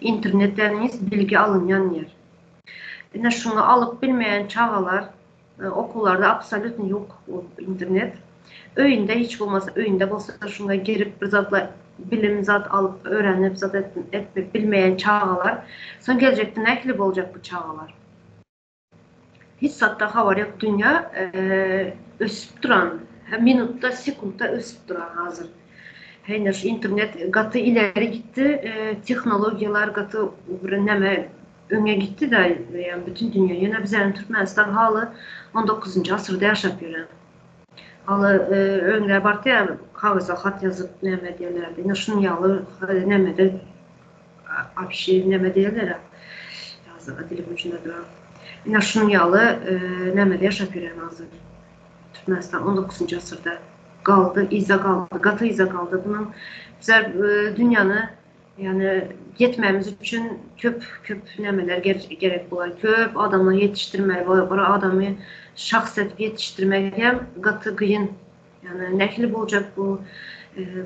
internet däniz bilgi alynýan ýer. Ine şuny alyp bilmeýän çagalar okuwlarda absolýutno ýok o internet. Öýünde hiç bolmasa öýünde bolsa şuňa girip bir zatlar bilim zat alyp öwrenip zat etmek bilmeýän çagalar soň geljekde nähili boljak bu çagalar. Hiç zatdan habar ýok dünýä ösüp duran minutda sekuntda ösüp duran hazir. Heýne şu internet gaty ileri gitdi tehnologiýalar gaty bir neme öňe gitdi da ýa bütün dünýä ýöne bizäniň Türkmenistan haly on dokuzynjy asyrda ýaşap ýören. Haly öňler bardy ýa kagyza hat ýazyp näme edýärlerdi ine şunuň ýaly nemede Apşi neme diýerler-ä? Ýazdyga dilim ucunda duran. Ine şunuň ýaly nämede ýaşap ýörýän hazir. Türkmenistan on dokuzynjy asyrda galdy, yza galdy, gaty yza galdy. Munuň bizler dünýäni ýagny ýetmemiz üçin köp köp nämeler gerek bolar. Köp adamlar ýetişdirmeli bolar. Bir adamy şahs edip ýetişdirmek hem gaty gyn. Ýagny nähili boljak bu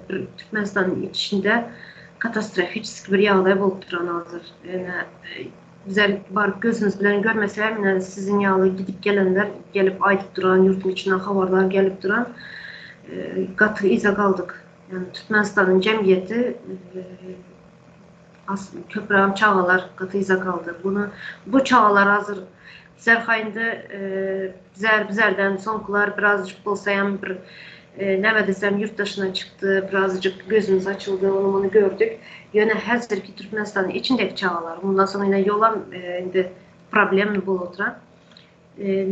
bir Türkmenistanyň içinde katastrofiçeski bir ýagdaý bolup duran hazir. Ýöne bizler baryp gözümiz bilen görmesek hem ine siziň ýaly gidip gelenler gelip aýdyp duran ýurduň içinden habarlar gelip duran gaty yza galdyk. Ýagny Türkmenistanyň jemgyýeti köprägem çagalar gaty yza galdy. Bunu bu çagalar hazir Bizler indi bizler bizlerden soňkular birazjyk bolsa hem bir näme desem ýurt daşyna çykdy, birazjyk gözümiz açyldy, ony muny gördük. Ýöne häzirki Türkmenistanyň içindäki çagalar, mundan soň ine ýolam indi problemny bolup oturan.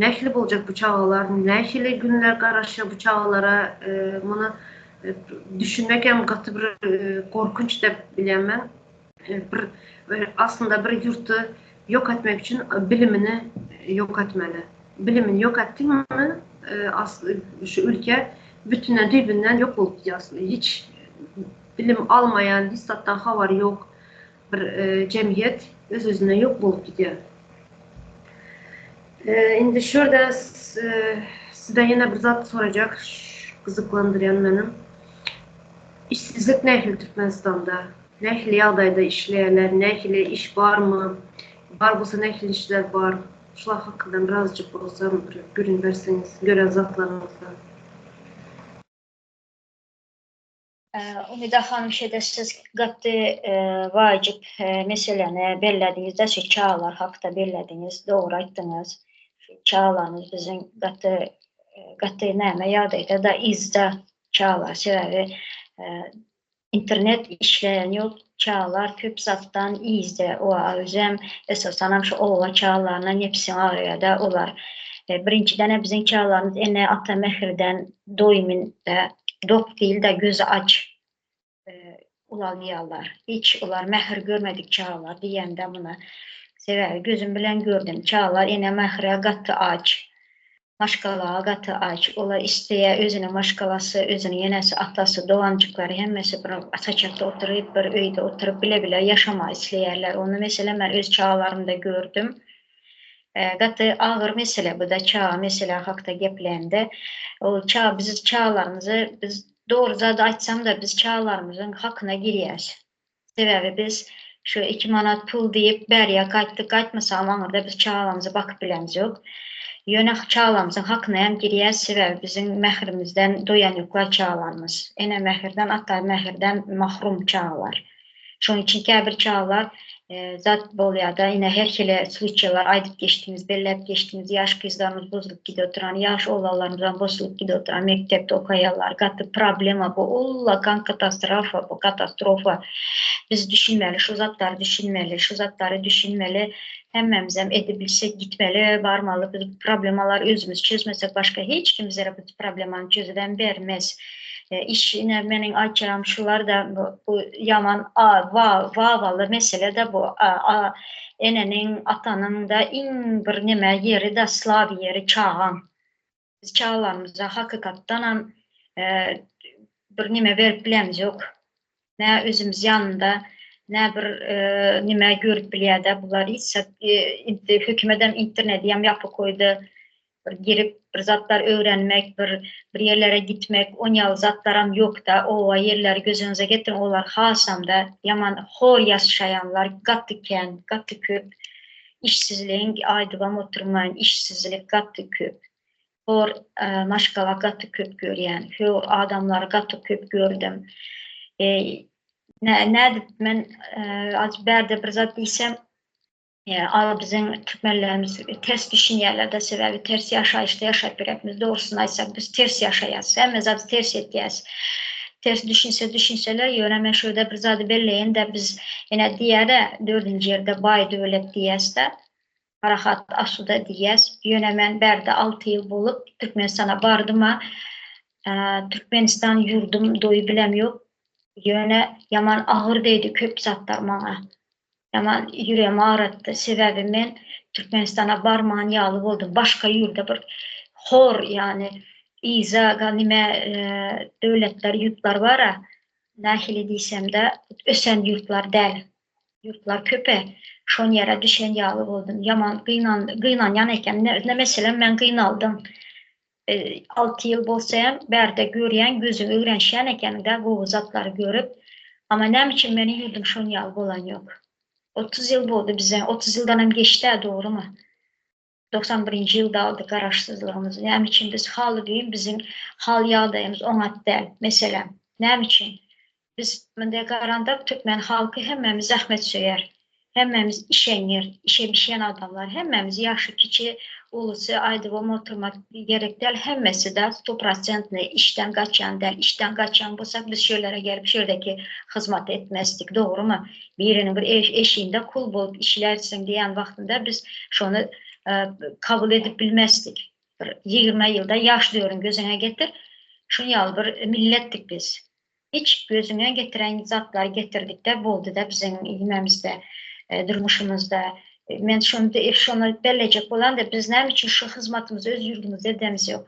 Nähili boljak bu çagalar, nähili günler garaşýar bu çagalara, muny düşünmek hem gaty bir gorkunç dep bilýän men. Bir aslynda bir ýurty ýok etmek üçin bilimini ýok etmeli. Bilimini ýok etdiňmi, asly şu ülke bütünden düýbünden ýok bolup gidýär aslynda. Hiç bilim almaýan, hiç zatdan habary ýok bir jemgyýet öz-özünden ýok bolup gidýär. Indi şu ýerde sizden ýene bir zat sorajak, gyzyklandyrýan meni. Işsizlik nähili Türkmenistanda? Nähili ýagdaýda işleýärler? Nähili iş barmy? Bar bolsa nähili işler bar? Şular hakynda birazjyk bolsa bir gürrüň berseňiz, gören zatlaryňyzdan. Umyda hanym şeýle siz gaty wajyp meseläni bellediňiz-de şu çagalar hakda bellediňiz, dogry aýtdyňyz. Şu çagalarymyz biziň gaty gaty näme ýagdaýda-da yzda çagalar sebäbi internet işleýän ýok çagalar köp zatdan yzda o özem esasanam şu oba çagalaryna nebsiň agyrýada olar birinjiden biziň çagalarymyz ene ata mähirden doýumynda dok diýil-de gözi aç ulalýarlar hiç olar mähir görmedik çagalar diýende muna sebäbi gözüm bilen gördüm çagalar ene mähire gaty aç Maşgalaga gaty aç. Olar isleýär özüniň maşgalasy, özüniň enesi, atasy, doganjyklary hemmesi bir saçakda oturyp, bir öýde oturyp bile-bile ýaşamagy isleýärler. Ony meselem men öz çagalarymda gördüm. Gaty agyr mesele bu-da çaga mesele hakda geplände. Ol çaga biz çagalarymyzy biz dogry zady aýtsam-da biz çagalarymyzyň hakyna girýäs. Sebäbi biz şu iki manat pul diýip bärýä gaýtdyk, gaýtmasagam aňyrda biz çagalarymyza bakyp bilemizok. Ýöne çagalarymyzyň hakyna hem girýäs, sebäbi biziň mährimizden doýan ýoklar çagalarymyz. Ene mähirden, ata mähirden mahrum çagalar. Şonuň üçin käbir çagalar zat bolýada ine her hili sluçýalar aýdyp geçdiňiz, belläp geçdiňiz, ýaş gyzlarymyz bozulyp gidip oturan, ýaş oglanlarymyzam bozulyp gidip oturan mekdepde okaýanlar gaty problema bu ullakan katastrofa bu katastrofa. Biz düşünmeli şu zatlary düşünmeli, şu zatlary düşünmeli hemmämizem edebilsek gitmeli barmaly biz problemalary özümiz çözmesek başga hiç kim bizlere bu problemany çözübem bermez. Iş ine meniň aýtjagym şularda bu ýaman a wa wawaly mesele-de bu a eneniň atanyň-da iň bir neme ýeri-de slaby ýeri çagaň. Biz çagalarymyza hakykatdanam bir neme berip bilemizok. Nä özümiz ýanynda, nä bir neme görüp bilýär-de bular hiç zat hökümetem internedi hem ýapyk goýdy. Bir girip bir zatlar öwrenmek, bir bir ýerlere gitmek, on ýaly zatlaram ýokda, oba ýerleri göz öňüňize getiriň, olar hasamda ýaman hor ýaşaýanlar gaty kän, gaty köp. Işsizligiň aýdybam oturmaýyn, işsizlik gaty köp. Hor maşgala gaty köp görýän, hor adamlary gaty köp gördüm. Nädip men az bärde bir zat diýsem, Al biziň türkmenlerimiz ters düşünýärler-de sebäbi ters ýaşaýyşda ýaşap ýöräkmiz dogrusyny aýtsak biz ters ýaşaýas hemme zady ters etýäs ters düşünse düşünseler ýöne men şu ýerde bir zady belleýin-de biz ine diýýärä dördünji ýerde baý döwlet diýýäs-de parahat asuda diýýäs ýöne men bärde 6 ýyl bolup Türkmenistana bardyma Türkmenistan ýurdum doýy bilem ýok ýöne ýaman agyr degdi köp zatlar maňa Ýaman ýüregimi agratdy. Sebäbi men Türkmenistana barman ýaly boldum. Başga ýurda bir hor ýany yza nime döwletler ýurtlar bara nähili diýsemde ösen ýurtlar däl. Ýurtlar köpe. Şon ýere düşen ýaly boldum. Ýaman gynan gynanýan eken. Ne meselem men gynaldym. 6 ýyl bolsa hem bärde görýän gözüň öwrenişýän ekeniňdä gowy zatlary görüp. Amma näme üçin meniň ýurdum şon ýaly bolan ýok. 30 ýyl boldy bize, 30 ýyldanam geçdä dogrymy? 91-nji ýylda aldyk garaşsyzlygymyzy. Näme üçin biz haly düýn biziň hal ýagdaýymyz oňat däl. Meselem, näme üçin? Biz munday garanda türkmen halky hemmämiz zähmetsöýer. Hemmämiz işeňňir, işe bişen adamlar. Hemmämiz ýaşy kiçi, ulusy aýdybam oturmak gerek däl. Hemmesi-de stoprosentnyý işden gaçýan däl. Işden gaçýan bolsak biz şu ýerlere gelip şu ýerdeki hyzmaty etmezdik. Dogrumy? Biriniň bir eşiğinde kul bolup işlärsiň diýen wagtynda biz şony kabul edip bilmezdik. Bir 20 ýylda ýaş döwrüň gözüňe getir. Şuny ýaly bir milletdik biz. Hiç gözüňe getiren zatlary getirdikde boldyda biziň nimämizde durmuşymyzda. Men şony şony bellejek bolanda biz näme üçin şu hyzmatymyzy öz ýurdumyzda edemiz ýok.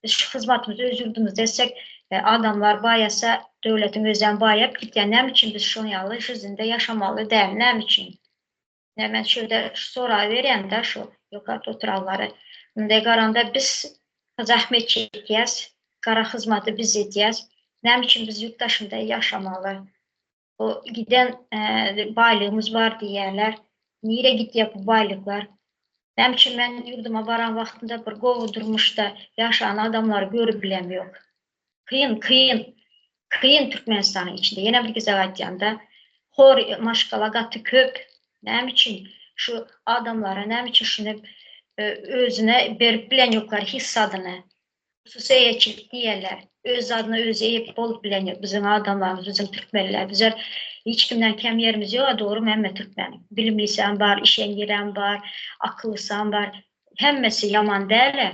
Biz şu hyzmatymyzy öz ýurdumyzda etsek adamlar baýasa döwletiň özem baýap gitýär. Näme üçin biz şoň ýaly žizinde ýaşamaly däl näme üçin? Ne men şu ýerde şu soragy berýän-de şu ýokarda oturanlara. Munday garanda biz zähmet çekýäs, gara hyzmaty biz edýäs. Näme üçin biz ýurt daşynda ýaşamaly? Bu giden baýlygymyz bar diýýärler. Nirä gidýär bu baýlyklar? Näme üçin men ýurduma baran wagtymda bir gowy durmuşda ýaşan adamlary görüp bilemok? Kyn, kyn. Kyn Türkmenistanyň içinde. Ýene bir gezek aýtýan-da, hor maşgala gaty köp. Näme üçin şu adamlara, näme üçin şuny özüne berip bilen ýoklar hissadyny? Hususy eýeçilik diýerler. Öz zadyna özi eýe bolup bilen ýok. Biziň adamlarymyz, biziň türkmenler. Bizler hiç kimden kem ýerimiz ýok-a, dogrymy hemme türkmeniň. Bilimlisem bar, işeňňirem bar, akyllysam bar. Hemmesi ýaman däl-ä.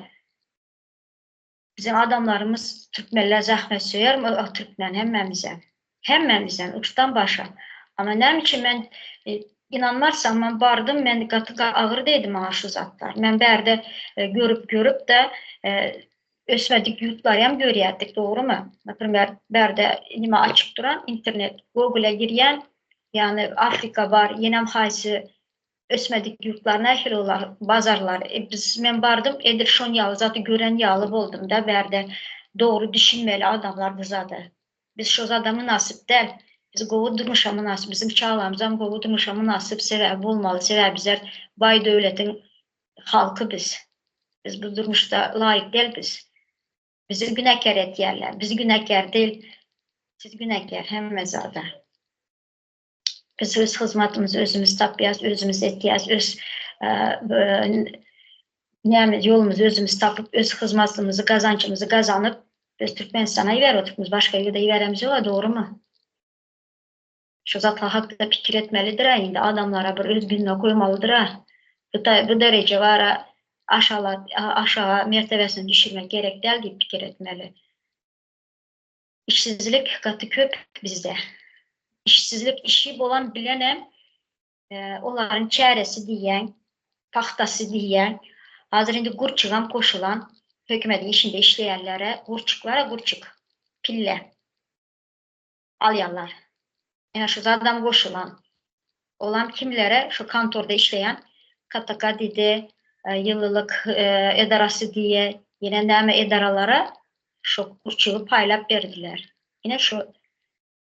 Biziň adamlarymyz türkmenler zähmetsöýer türkmen hemmämizem. Hemmämizem uçdan başa. Amma näme üçin men ynanmarsaň men bardym men gaty agyr degdi maňa şu zatlar. Men bärde görüp görüp de ösmedik ýurtlaryam görýärdik dogrymy? Naprimer bärde nime açyk duran internet google girýän ýagny Afrika bar ýenem haýsy ösmedik ýurtlar nähili olar bazarlar e, biz men bardym edil şon ýaly zady gören ýaly boldum da bärde dogry düşünmeli adamlar bu zada. Biz şo zada mynasyp däl. Biz gowy durmuşa mynasyp, biziň çagalarymyzam gowy durmuşa mynasyp sebäbi bolmaly. Sebäbi bizler baý döwletiň halky biz. Biz bu durmuşda laýyk däl biz. Bizi günäkär etýärler. Biz günäkär däl. Siz günäkär hemme zada. Biz öz hyzmatymyzy özümiz tapýas, özümiz etýäs, öz näme ýolumyzy özümiz tapyp, öz hyzmatymyzy, gazançymyzy gazanyp, biz Türkmenistana iberip otyrmyz, başga ýerde iberemiz ýok-a, dogrumy? Şu zatlar hakda pikir etmelidir-ä indi, adamlara bir öz gününe goýmalydyr-a. Bu bu dereje bara aşalat, aşaga mertebesini düşürmek gerek däl diýip pikir etmeli. Işsizlik gaty köp bizde. Işsizlik işi bolan bilenem olaryň çäresi diýýäň, pagtasy diýýäň. Hazir indi gurçugam goşulan hökümediň işinde işleýänlere gurçuk bar-a gurçuk, pille alýarlar. Ine şu zadam goşulan. Olam kimlere şu kontorda işleýän KTK diýdi, ýylylyk edarasy diýe, ýene näme edaralara şu gurçugy paýlap berdiler. Ine şu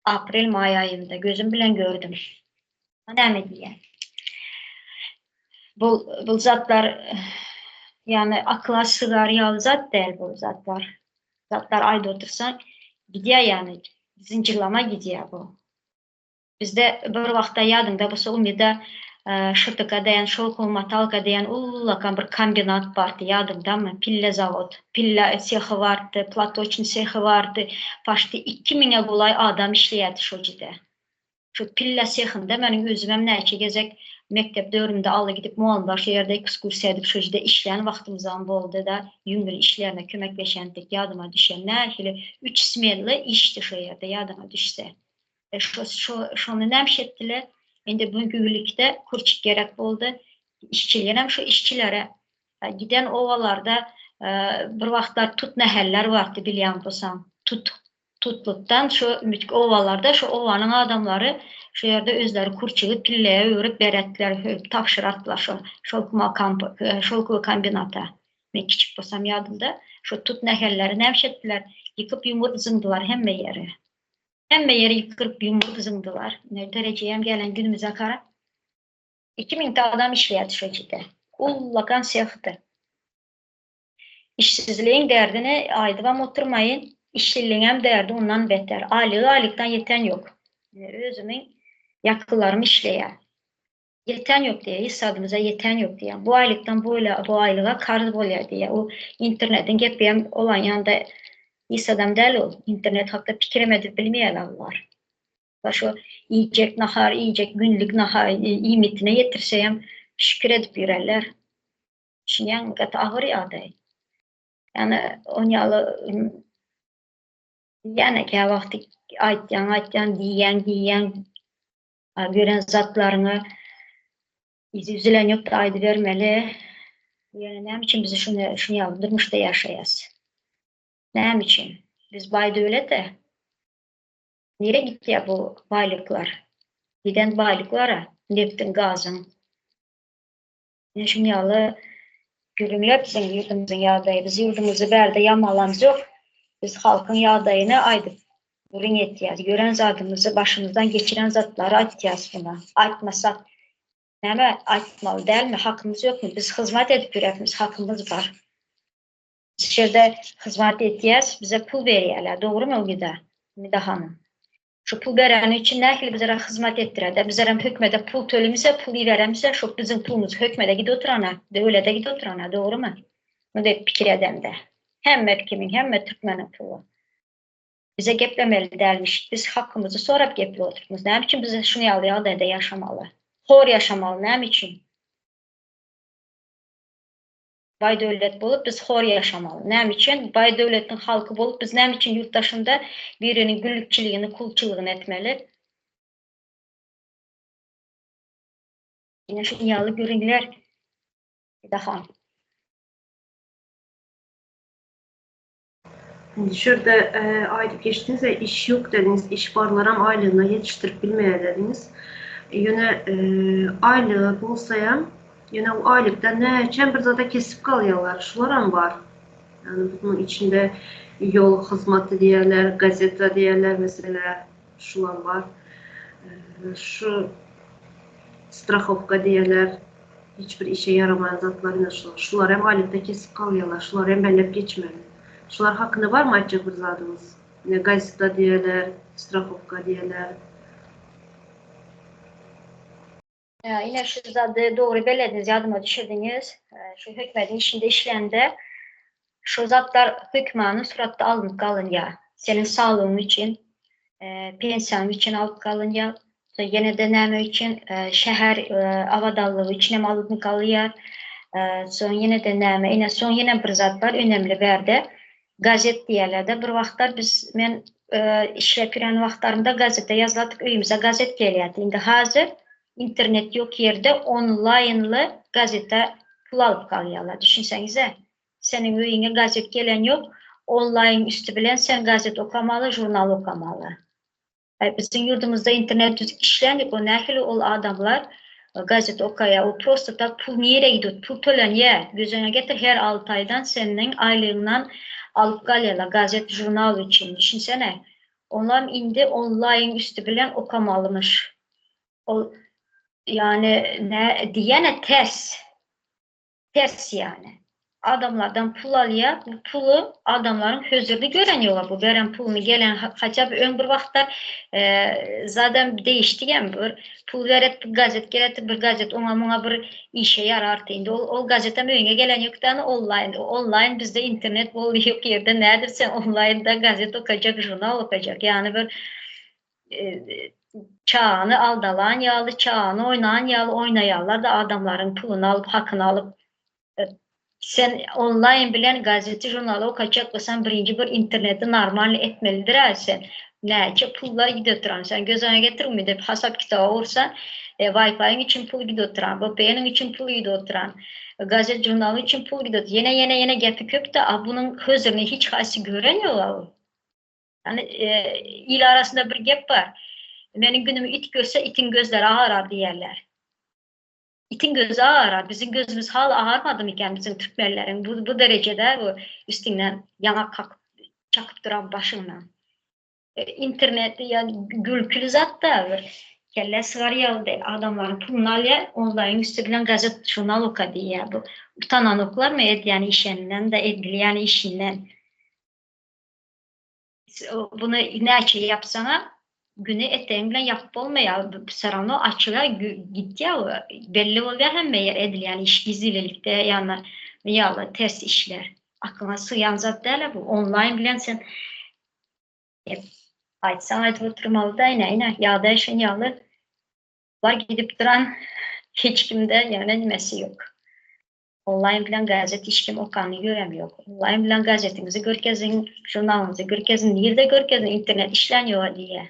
aprel maý aýynda gözüm bilen gördüm. Näme diýýär? Bu bu zatlar ýagny akyla sygar ýaly zat däl bu zatlar. Zatlar aýda otursaň gidýär ýagny zynjyrlama gidýär bu. Bizde bir wagtda ýadyňda bolsa Umyda ŞTK diýen, şolkowy matalka diýen ullakan bir kombinat bardy, ýadyňdamy? Pille zawod. Pille sehi bardy, platoçnyý sehi bardy. Paşti iki müňe golaý adam işleýärdi şol jide. Şu pille sehinde meniň özümem näçe gezek mekdep döwrümde aly gidip mugallymlar şo ýerde ekskursiýa edip şo jide işlän wagtymyzam boldy-da, ýüňňül işlerine kömekleşendik ýadyma düşen nähili üç smenli işdi şo ýerde ýadyňa düşse. E, şo, şo, şony nämiş etdiler? Indi bu güwlikde kurçik gerek boldy. Işçilerem şu işçilere e, giden obalarda e, bir wagtlar tut näheller bardy bilýän bolsaň. Tut tutlukdan şu mütk obalarda şu obanyň adamlary şu ýerde özleri kurçugy pilleye öwrüp beretdiler, tabşyratdylar şo şolkuma kamp, şolkuwy kombinata. Men kiçik bolsam ýadymda, şu tut nähelleri nämiş etdiler? Ýykyp ýumuryp zyňdylar hemme ýere. Hemme ýeri ýykyp ýumrup zyňdylar. Ine derejeýem gelen günümize gara. 2000 ta adam işleýärdi şo jide. Ullakan sehdi. Işsizligiň derdini aýdybam oturmaýyn. Işsizligiňem derdi ondan beter. Aýlygy aýlykdan ýeten ýok. Ine özümiň ýakynlarym işleýär. Ýeten ýok diýýär. Hiç zadymyza ýeten ýok diýýär. Bu aýlykdan bu bu aýlyga karz bolýar diýýär. O internetiň gepem olan ýanda hiç adam däl ol. Internet hakda pikirem edip bilmeýärler olar. Başga iýjek nahar, iýjek günlük nahar iýmitine ýetirseýem şükür edip ýörerler. Düşünýäňmi? Gaty agyr ýagdaý. Ýani on ýaly ýene käwagty aýtýaň, aýtýaň, diýýäň, diýýäň. Gören zatlaryňy yzy üzülen ýokda aýdybermeli. Ýöne näme üçin biz şuny şuny ýaly durmuşda ýaşaýas? Näme üçin? Biz baý döwlet-ä. Nirä gitýär bu baýlyklar? Giden baýlyklar-a, nebtiň, gazyň. Ine şuny ýaly gürrüňler biziň ýurdumyzyň ýagdaýy. Biz ýurdumyzy bärde ýamalamyz ýok. Biz halkyň ýagdaýyny aýdyp. Gürrüň etýäs. Gören zadymyzy, başymyzdan geçiren zatlary aýtýas buna. Aýtmasak näme aýtmaly dälmi? Hakymyz ýokmy? Biz hyzmat edip ýöräkmiz, hakymyz bar. Biz şu ýerde hyzmat etýäs, bize pul berýärler. Dogrymy Umida? Umida hanym. Şu pul bereni üçin nähili bizlere hyzmat etdirede? Bizlerem hökmede pul tölemise, pul iberemise, şu biziň pulumyz hökmede gidip oturana, döwlete gidip oturana, dogrymy? Munday pikir edemde. Hemme kimiň, hemme türkmeniň puly. Bize geplemeli dälmiş. Biz hakymyzy sorap gepli oturmyz. Näme üçin biz şuny ýaly ýagdaýda ýaşamaly? Hor ýaşamaly näme üçin? Baý döwlet bolup biz hor ýaşamaly. Näme üçin? Baý döwletiň halky bolup biz näme üçin ýurt daşynda biriniň güllükçiligini, kulçulygyny etmeli? Ine şuny ýaly gürrüňler. Daha. Indi şu ýerde aýdyp geçdiňiz-ä, iş ýok dediňiz, iş barlaram aýlygyna ýetişdirip bilmeýär dediňiz. Ýöne aýlygy bolsaýam, ýöne o aýlykdan näçem bir zada kesip galýarlar, şularam bar. Ýagny bunuň içinde ýol hyzmaty diýerler, gazeta diýerler, meselä, şular bar. Şu strahowka diýerler, Hiç bir işe ýaramaýan zatlar ine şular. Şulary hem aýlykda kesip galýarlar. Şulary hem belläp geçmeli. Şular hakynda barmy aýtjak bir zadyňyz? Ine gazeta diýerler, strahowka diýerler. Ine şu zady dogry bellediňiz, ýadyma düşürdiňiz. Şu hökmediň işinde işlände şu zatlar hökmany suratda alnyp galynýar. Seniň saglygyň üçin, pensiýaň üçin alyp galynýar. Ýene-de näme üçin şäher abadanlygy üçin hem alynp galýar. Soň ýene-de näme, ine soň ýene bir zat bar önemli bärde. Gazet diýýärler-de, bir wagtlar biz men işläp ýören wagtlarymda gazete ýazylardyk, öýümize gazet gelýärdi. Indi hazir internet ýok ýerde onlaýnly gazete pul alyp galýarlar, düşünseňize. Seniň öýüňe gazet gelen ýok, onlaýn üsti bilen sen gazet okamaly, žurnal okamaly. Biziň ýurdumyzda internet düzük işlänok o nähili ol adamlar gazet okaýa o prosto tak pul nirä gidot pul tölenýä göz öňüne getir her alty aýdan seniň aýlygyňdan alyp galýala gazet žurnal üçin düşünsene onam indi onlaýn üsti bilen okamalymyş ol ýany nä diýýänä ters. Ters ýany. Adamlardan pul alýar, bu puly adamlaryň hözirini gören ýoga bu beren puluny gelen haça bir öň bir wagtlar zadam değişdigem bir pul beret bir gazet geretdi bir gazet oňa muňa bir işe ýarardy indi ol ol gazetem öýüňe gelen ýokdany onlaýn onlaýn bizde internet boldy ýok ýerde nädip sen onlaýnda gazet okajak žurnal okajak ýany bir çagany aldalan ýaly, çagany oýnan ýaly oýnaýarlar-da adamlaryň puluny alyp, hakyny alyp. Sen onlaýn bilen gazeti, žurnaly okajak bolsaň, birinji bir interneti normalny etmelidir-ä sen. Näçe pullar gidip oturan. Sen göz öňüne getir, umyt hasap kitaba ursaň, Wi-Fi-iň üçin pul gidip oturan, VPN-iň üçin pul gidip oturan, gazet, žurnalyň üçin pul gidip Ýene, ýene, ýene gepi köp-de, a bunuň hözirini hiç haýsy gören ýog-a. Ýani il arasynda bir gep bar. Meniň günümi it görse, itiň gözleri agarar diýerler. Itiň gözi agarar. Biziň gözümiz hal agarmadymykan biziň türkmenleriň bu bu derejede bu üstüňden ýaňak kakyp çakyp duran başyňdan. Internet ýa gülküli zat da bir kelle sygar ýaly däl. Adamlaryň puluny alýar, onlaýn üsti bilen gazet, žurnal oka diýýär bu. Utananoklarmy edýän işinden-de, edilýän işinden. Buny näçe ýapsaňa güni etegiň bilen ýapyp bolmaýar. Wse rawno açyga gitýär belli bolýar hemme ýer edilýän iş gizlilikde ýagny ýaly ters işler. Aklyňa sygýan zat däl bu. Onlaýn bilen sen aýtsaň aýdyp oturmalyda ine ine ýagdaý şun ýaly bar gidip duran hiç kimde ýöne nimesi ýok. Onlaýn bilen gazet hiç kim okanyny görem ýok. Onlaýn bilen gazetiňizi görkeziň, žurnalyňyzy görkeziň, nirde görkeziň, internet işlän ýoga diýýä.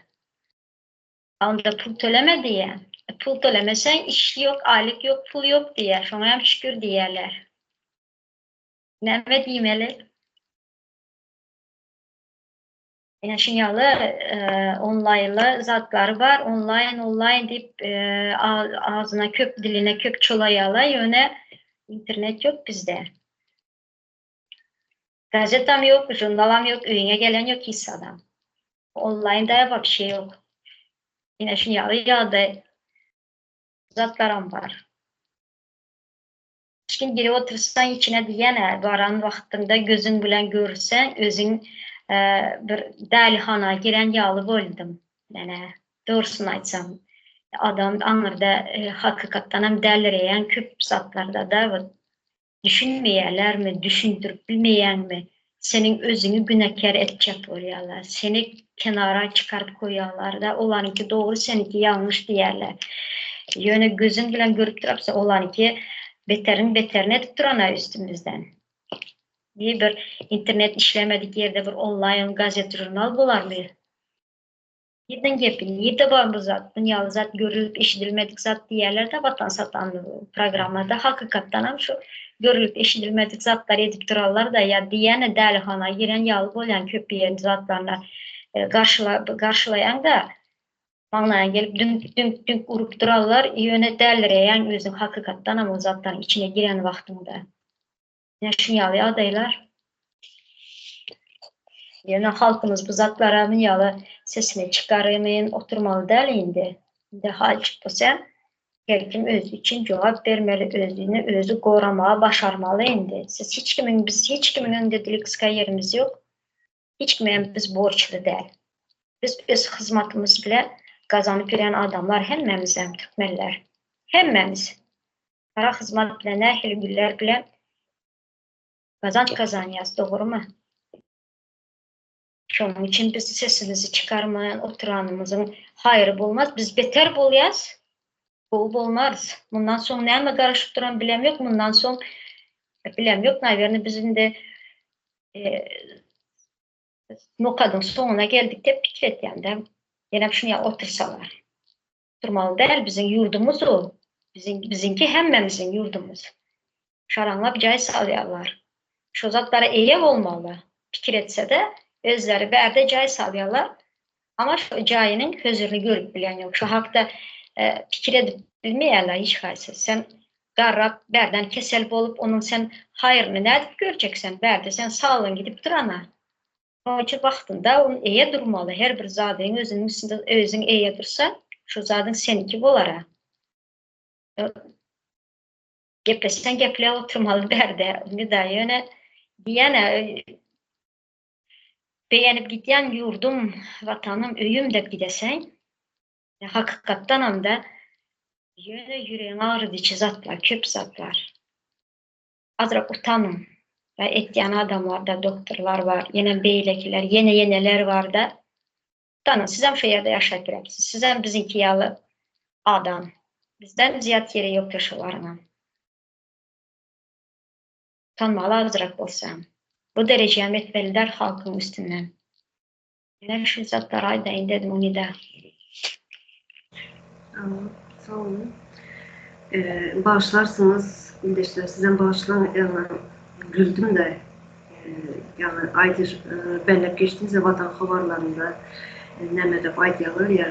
Onda pul töleme diýýä. E, pul tölemeseň iş ýok, aýlyk ýok, pul ýok diýýä. Şoňa hem şükür diýýärler. Näme diýmeli? Ine şuň ýaly onlaýnly zatlary bar. Onlaýn, onlaýn diýip agzyna köp, diline köp çolaýarlar, ýöne internet ýok bizde. Gazetam ýok, žurnalam ýok, öýüňe gelen ýok hiç zadam. Onlaýn da wapşe ýok. Ine şuny ýaly ýagdaý zatlaram bar. Içgin girip otursaň içine diýýän-ä, baran wagtyňda gözüň bilen görseň özüň bir dälihana giren ýaly boldum. Men-ä dogrusyny aýtsam, adam aňyrda hakykatdanam dälireýän köp zatlarda-da Düşünmeýärlermi, düşündirip bilmeýäňmi, seniň özüňi günäkär etjek bolýarlar. Seni kenara çykaryp goýýarlar-da, olaryňky dogry, seniňki ýalňyş diýýärler. Ýöne gözüň bilen görüp durapsa, olaryňky beteriň beterini edip duran-a üstümizden. Bir bir internet işlemedik ýerde bir onlaýn gazet-žurnal bolarmy? Nirden gepi, nirde bar bu zat, dünýaly zat görülip eşidilmedik zat diýýärler-de Watan satan programmada hakykatdanam şu görülip eşidilmedik zatlar edip durarlar-da ýa diýýän-ä dälihana giren ýaly bolýan köp ýer zatlaryna garşyla garşylaýaň-da maňlaýyň gelip düňk düňk düňk urup durarlar ýöne dälireýäň özüň hakykatdanam o zatlaryň içine giren wagtyňda. Ine şuň ýaly ýagdaýlar. Ýöne halkymyz bu zatlara muň ýaly sesini çykarymyn oturmaly däl indi. Indi haýçyk bolsa her kim özi üçin jogap bermeli, özüni özi goramaga başarmaly indi. Siz hiç kimiň biz hiç kimiň öňünde dili gysga ýerimiz ýok. Hiç kime hem biz borçly däl. Biz öz hyzmatymyz bilen gazanyp ýören adamlar hemmämizem türkmenler. Hemmämiz. Gara hyzmat bilen nähili güller bilen gazanç gazanýas dogrymy? Şonuň üçin biz sesimizi çykarmaýan oturanymyzyň haýry bolmaz biz beter bolýas gowy bolmarys mundan soň näme garaşyp duran bilem ýok mundan soň bilem ýok nawerno biz indi nokadyň soňuna geldik dep pikir etýän-de ýenem şuny ýaly otursalar. Oturmaly däl biziň ýurdumyz o. Biziň biziňki hemmämiziň ýurdumyz. Şaraňlap jaý salýarlar. Şo zatlara eýe bolmaly. Pikir etsede özleri bärde jaý salýarlar. Ama şo jaýynyň hözirini görüp bilen ýok. Şo hakda pikir edip bilmeýärler hiç haýsy. Sen garrap bärden kesel bolup onuň sen haýryny nädip görjek sen bärde sen saglygyň gidip durana. Şonuň üçin wagtynda ony eýe durmaly, her bir zadyň özüniň üstünde özüň eýe dursa, şo zadyň seniňki bolara. Gepleseň gepläp oturmaly bärde, indi-de ýöne diýýän-ä, begenip gidýän ýurdum, watanym, öýüm dep gideseň, hakykatdanam-da ýöne ýüregiň agrydyjy zatlar, köp zatlar. Azrak utanyň. Ýa etýän adamlarda doktorlar bar, ýene beýlekiler, ýene ýeneler barda. Utanyň, sizem şo ýerde ýaşap bilersiz. Sizem biziňki ýaly adam. Bizden zyýat ýeri ýokdur şolaryňam. Utanmaly azrak bolsa. Bu derejäm etmeli däl halkyň üstünden. Ine şu zatlary aýdaýyn dedim Umyda. Sag boluň. Bagyşlarsyňyz ildeşler sizem bagyşlaň ýagny güldüm-de ýagny aýdyş belläp geçdiňiz-ä Watan habarlarynda näme dep aýdýarlar ýa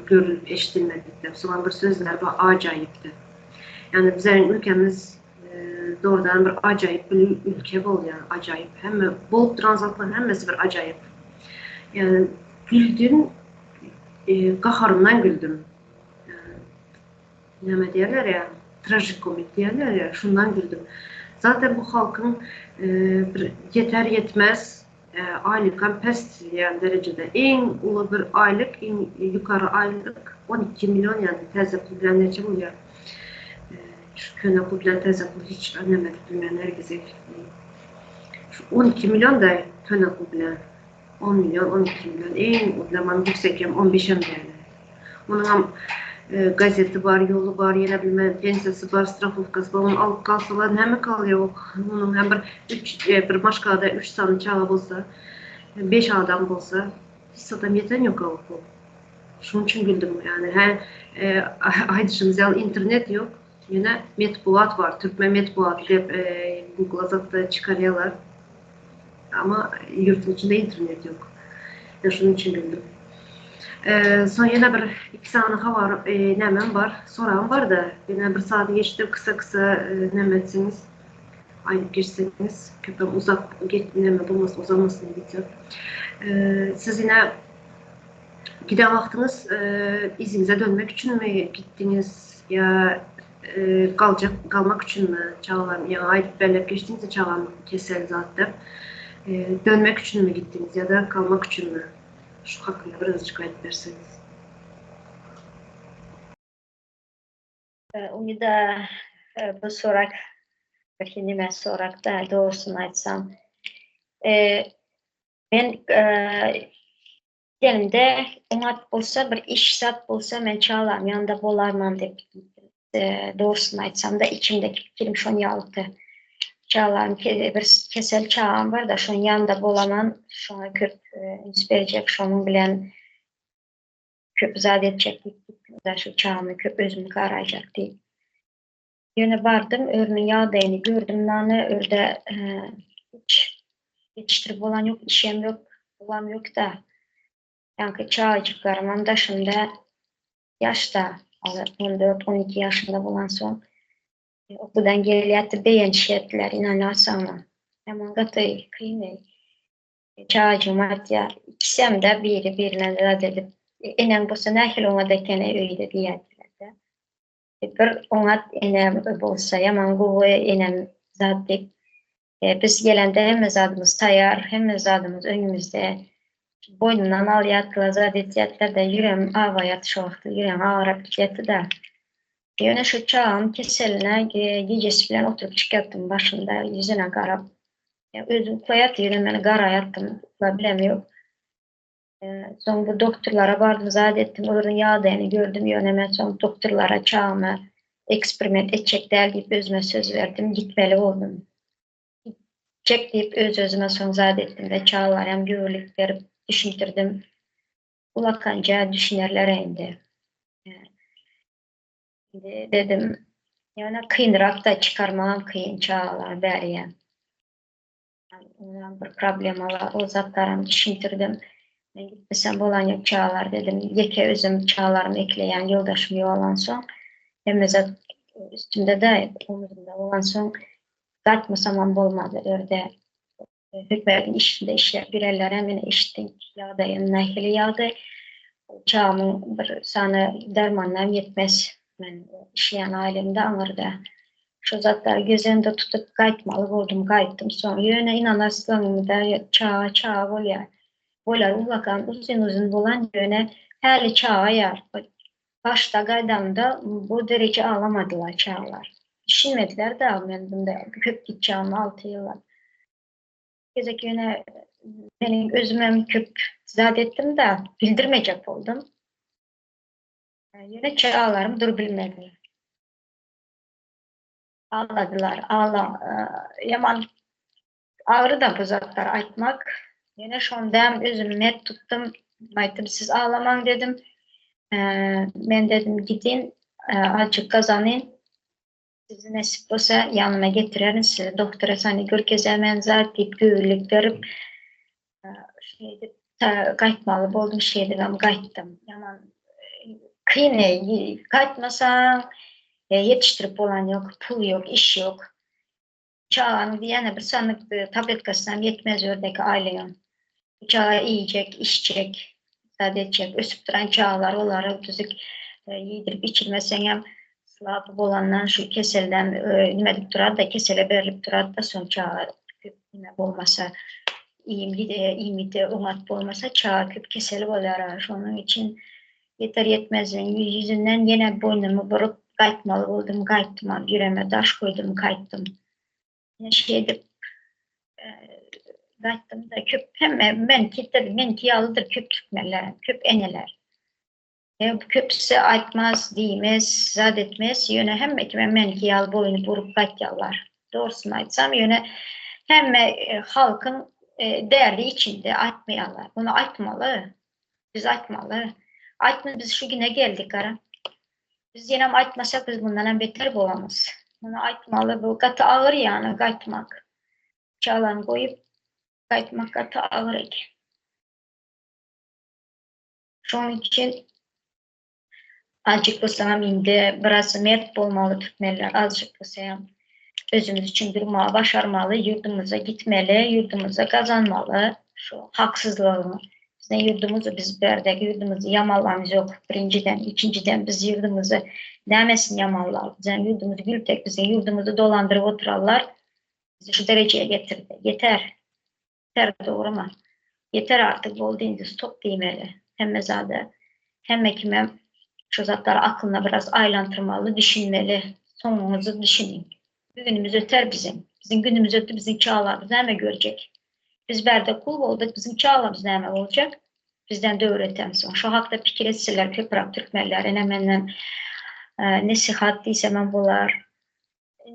görülip eşidilmedik dep soňam bir sözler bar ajaýyp dep. Ýagny biziň ülkemiz Dogrudan bir ajaýyp bir ülke bolýar, ajaýyp. Hemme bolup duran zatlaryň hemmesi bir ajaýyp. Ýagny güldüm, gaharymdan güldüm. Näme diýerler ýa, trajikomik diýerler ýa, şundan güldüm. Zaten bu halkyň bir ýeter ýetmez aýlykam pes diýen derejede. Iň uly bir aýlyk, iň ýukary aýlyk 12 million ýagny täze pul bilen näçe bolýar? Şu köne pul bilen täze pul hiç näme edip bilmeýän hergiz. Şu 12 million da köne pul bilen 10 million, 12 million iň uly ýüksek hem 15 hem däl. Onuňam gazeti bar, ýoly bar, ýene bilmem pensiýasy bar, strahowkasy bar. Ony alyp galsalar näme galýar? Onuň hem bir üç bir maşgalada üç sany çaga bolsa, beş adam bolsa, hiç zadam ýeten ýok o pul. Şonuň üçin güldüm. Ýagny hä aýdyşymyz ýaly internet ýok. Ýöne metbugat bar. Türkmen metbugaty diýip Google-a zatda çykarýarlar. Amma ýurduň içinde internet ýok. Men şonuň üçin güldüm. Soň ýene bir iki sany habar nämem bar, soragym bar-da. Ýene bir saat geçdi, kysa-kysa näme etseňiz. Aýdyp geçseňiz, köpem uzak näme bolmasyn, uzamasyn wideo. Siz ine giden wagtyňyz yzyňyza dönmek üçinmi gitdiňiz ýa galjak galmak üçinmi çagalarym ýaňy aýdyp belläp geçdiňiz çagam kesel zat diýip. Dönmek üçinmi gitdiňiz ýa-da galmak üçinmi? Şu hakynda birazajyk aýdyp berseňiz. Umyda bu sorak bir nime sorak da dogrusyny aýtsam. Men gidenimde oňat bolsa bir iş zat bolsa men çagalarym ýanynda bolarman diýip dogrusyny aýtsam da içimdeki pikirim şon ýalydy. Çagalarym bir kesel çagam bar da şoň ýanynda bolaman şoňa köp üns berjek şonuň bilen köp zat etjek diýip gitdim da şu çagamy köp özüm garaýjak diýip. Ýöne bardym, örüniň ýagdaýyny gördüm nany, örde hiç ýetişdirip bolan ýok, işem ýok, pulam ýok-da. Ýaňky çagajyklarymam daşymda ýaşda, 14, 12 ýaşynda bolansoň, okuwdan gelýärdi, begenişýärdiler, ynanarsyňmy. Ýaman gaty kyn. Çagajygym aýtýar, ikisem-de biri-birine zat edip, eneň bolsa nähili oňat eken-eý öýde diýýärdiler-de. Bir oňat ene bolsa, ýaman gowy enem zat diýip, biz gelende hemme zadymyz taýýar, hemme zadymyz öňümizde. Boýnumdan alýardylar, zat etýärdiler-de, ýüregim awaýardy şo wagt, ýüregim agyrap gidýärdi-de. Ýöne şu çagam keseline gijesi bilen oturyp çykýartdym başynda, ýüzüne garap. Özi uklaýardy, ýöne men garaýartdym, uklap bilem ýok. Soň bu doktorlara bardym, zat etdim, olaryň ýagdaýyny gördüm, ýöne men soň doktorlara çagama eksperiment etjek däl diýip özüme söz berdim, gitmeli boldum. Gitjek diýip öz-özüme soň zat etdim we çagalaram göwünlik berip düşündirdim. Ulakanja düşünerler indi. Indi dedim, ýöne kynrak-da çykarmagam kyn çagalary bäriýe. Onam bir problema bar, o zatlaram düşündirdim. Men gitmesem bolan ýok çagalar dedim. Ýeke özüm çagalarymy ekleýän, ýoldaşym ýogalansoň, hemme zat üstümde-de, omuzymda bolansoň, gaýtmasamam bolmady örde. Hökümetiň işinde işläp ýörenlerem ine eşitdiň ýagdaýym nähili ýagdaý. Çagamyň bir sany dermanynam ýetmez. Men işleýän aýlygymda aňyrda. Şo zatlary göz öňünde tutup gaýtmaly boldum, gaýtdym soň. Ýöne ynanarsyňyzda çaga çaga bolýar. Boýlary ullakan uzyn-uzyn bolan ýöne häli çaga ýar. Başda gaýdamda bu dereje alamadylar çagalar. Düşünmediler dagy men bunda köp gitjegimi 6 ýyllap. Gezek ýöne meniň özümem köp zat etdim da bildirmejek boldum. Ýöne çagalarym dur bilmedi. Agladylar, agla ýaman agyry da bu zatlar aýtmak. Ýöne şondam özümi mert tutdum. Aýtdym siz aglamaň dedim. Men dedim gidin azjyk gazanyn. Sizi nesip bolsa ýanyma getirerin sizi doktora sany görkezämen zat diýip göwünlik berip şeýdip gaýtmaly boldum şeýdibem gaýtdym. Ýaman kyn gaýtmasaň ýetişdirip bolan ýok, pul ýok, iş ýok. Çaganyň diýýän bir sany tabletkasynam ýetmez ördeki aýlygyň. Bu çaga iýjek, içjek, zat etjek. Ösüp duran çagalar olary düzük iýdirip içirmeseňem slab bolandan şu keselden nime edip durar-da, kesele berlip durar-da soň çaga köp nime bolmasa, iýmiti oňat bolmasa çaga köp kesel bolýar. Şonuň üçin ýeter ýetmezligiň ýüzünden ýene boýnumy burup gaýtmaly boldum, gaýtdymam, ýüregime daş goýdum, gaýtdym. Ýene şeýdip gaýtdym-da, köp hemme menki menki ýalydyr köp türkmenler, köp eneler. Köpüsi aýtmaz, diýmez, zat etmez, ýöne hemme kimem menki ýaly boýny burup gaýtýarlar. Dogrusyny aýtsam, ýöne hemme halkyň derdi içinde aýtmaýarlar. Muny aýtmaly. Biz aýtmaly. Aýtma biz şu güne geldik gara. Biz ýenem aýtmasak biz bundan hem beter bolamyz. Muny aýtmaly bu gaty agyr ýany gaýtmak. Çalan goýup gaýtmak gaty agyr eken. Şonuň üçin azjyk bolsam indi biraz mert bolmaly türkmenler azjyk bolsa hem. Özümiz üçin durmagy başarmaly, ýurdumyza gitmeli, ýurdumyzda gazanmaly şu haksyzlygyň. Bizden ýurdumyzy biz bärdeki ýurdumyzy ýamanlamyz ýok birinjiden, ikinjiden biz ýurdumyzy nämesini ýamanlaly? Bizden ýurdumyz gül tek biziň ýurdumyzy dolandyryp oturanlar bizi şu derejeye getirdi. Ýeter. Ýeter dogrymy? Ýeter artyk boldy indi stop diýmeli. Hemme zada hemme kimem şu zatlary aklyna biraz aýlantyrmaly, düşünmeli. Soňuňyzy düşüniň. Bir günümiz öter biziň. Biziň günümiz ötdi, biziň çagalarymyz näme görjek? Biz bärde kul bolduk, biziň çagalarymyz näme boljak? Bizden döwür ötensoň. Şu hakda pikir etseler köprak türkmenler, ine menden nesihat diýsemem bolar.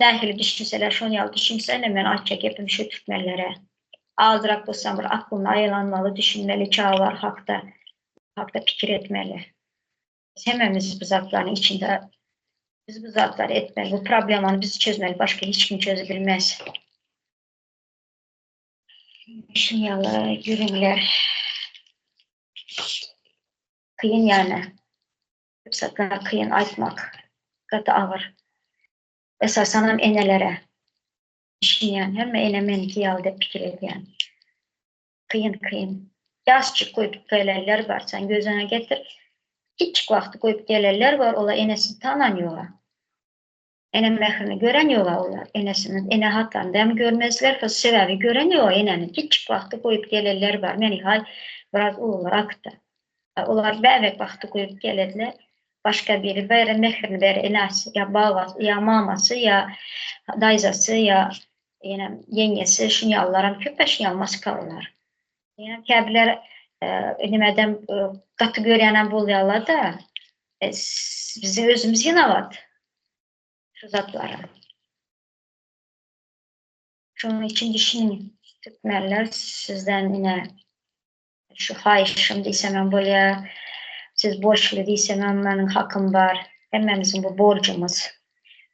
Nähili düşünseler şony ýaly düşünse ine men aýtjak gepim şu türkmenlere. Azrak bolsam bir aklyny aýlanmaly, düşünmeli çagalar hakda, hakda pikir etmeli. Biz hememiz bu zatlaryň içinde biz bu zatlary etmeli. Bu problemany biz çözmeli, başga hiç kim çözüp bilmez. Şuň ýaly gürrüňler kyn ýany. Köp zatlar kyn aýtmak. Gaty agyr. Esasanam enelere. Düşünýän, hemme ene meniňki ýaly diýip pikir edýän. Kyn kyn. Ýaşjyk goýup gelenler bar. Sen gözüňe getir. Kiçjik wagty goýup gelenler bar, olar enesini tanan ýoga. Ene mährini gören ýoga olar. Enesini, ene hatanda hem görmezler. Şo sebäbi gören ýoga eneni. Kiçjik wagty goýup gelenler bar. Meni haý biraz ulurakda. Olar bäbek wagty goýup gelediler. Başga biri bere mährini bere enesi ýa babasy ýa mamasy ýa daýzasy ýa ýene ýeňňesi şuny ýalylaram köp-ä şuny ýaly maskalylar. Ýene käbirler nimeden gaty görýänem bolýarlar-da. Biziň özümiz ýynabat şu zatlara. Şonuň üçin düşüniň türkmenler sizden ine Şu haýyşym diýsemem bolýar. Siz borçly diýsemem meniň hakym bar. Hemmämiziň bu borjumyz.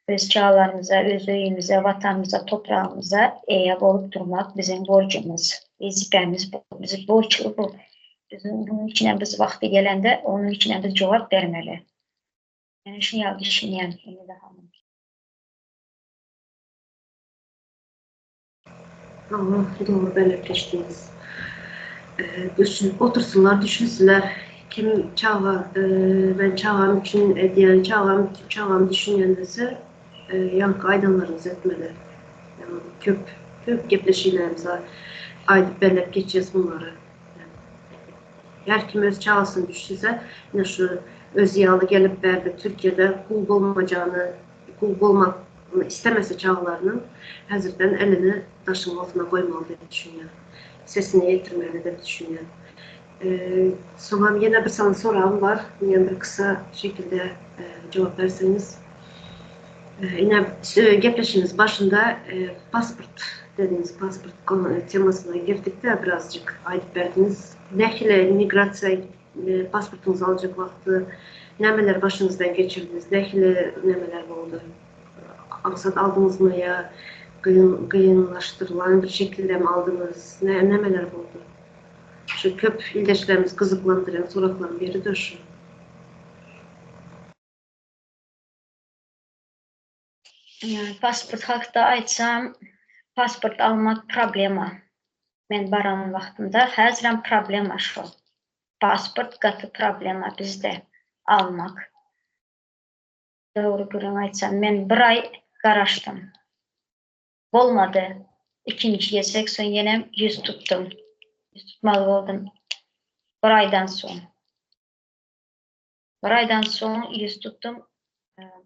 Öz çagalarymyza, öz öýümize, watanymyza, topragymyza eýe bolup durmak biziň borjumyz. Wezipämiz bu. Biz borçly bu. Biziň bunuň üçinem biz wagty gelende onuň üçinem biz jogap bermeli. Men şuny ýaly düşünýän Umyda hanym. Hawa, dogry belläp geçdiňiz. Düşünip otursynlar, düşünsinler. Kim çaga, ben çagam üçin edýän, çagam çagamy düşünýän diýse, ýaňky aýdanlaryňyzy etmeli. Köp, köp gepleşiklerimize aýdyp belläp geçýäs bunlary. Her kim öz çagasyny düşünse, ine şu özi ýaly gelip bärde Türkiýede gul bolmajagyny, gul bolmak istemese çagalarynyň häzirden elini daşyň altyna goýmaly diýip düşünýän. Sesini ýetirmeli diýip düşünýän. Soňam ýene bir sany soragym bar. Ýene bir kysa şekilde jogap berseňiz. Ine gepleşigimiz başynda pasport dediňiz, pasport temasyna girdik-de birazjyk aýdyp berdiňiz. Nähili migrasiýa pasportyňyzy aljak wagty nämeleri başyňyzdan geçirdiňiz, nähili nämeler boldy? Aňsat aldyňyzmy ýa gynlaşdyrylan bir şekildemi aldyňyz? Nämeler boldy? Şu köp ildeşlerimizi gyzyklandyrýan soraglaryň biri-de şu. Pasport hakda aýtsam, pasport almak problema. Men baran wagtymda häzirem problema şo. Pasport gaty problema bizde almak. Dogry gürrüň aýtsam, men bir aý garaşdym. Bolmady. Ikinji gezek soň ýenem ýüz tutdum. Ýüz tutmaly boldum. Bir aýdan soň. Bir aýdan soň ýüz tutdum.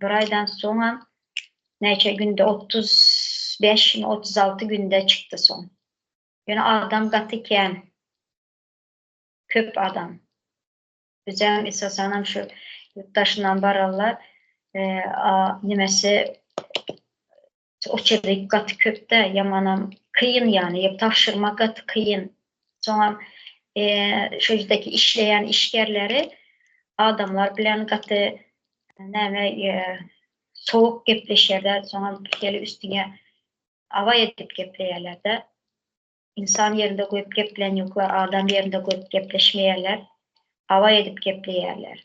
Bir aýdan soňam näçe günde 35 mi 36 günde çykdy soň. Ýöne adam gaty kän. Köp adam. Bizem esasanam şu ýurt daşyndan baranlar a nimesi oçerik gaty köpde ýamanam kyn ýany tabşyrmak gaty kyn. Soňam şu ýerdeki işleýän işgärleri adamlar bilen gaty näme sowuk gepleşýärler, soňam geli üstüňe awa edip gepleýärler-de. Ynsan ýerinde goýup geplän ýoklar, adam ýerinde goýup gepleşmeýärler, awa edip gepleýärler.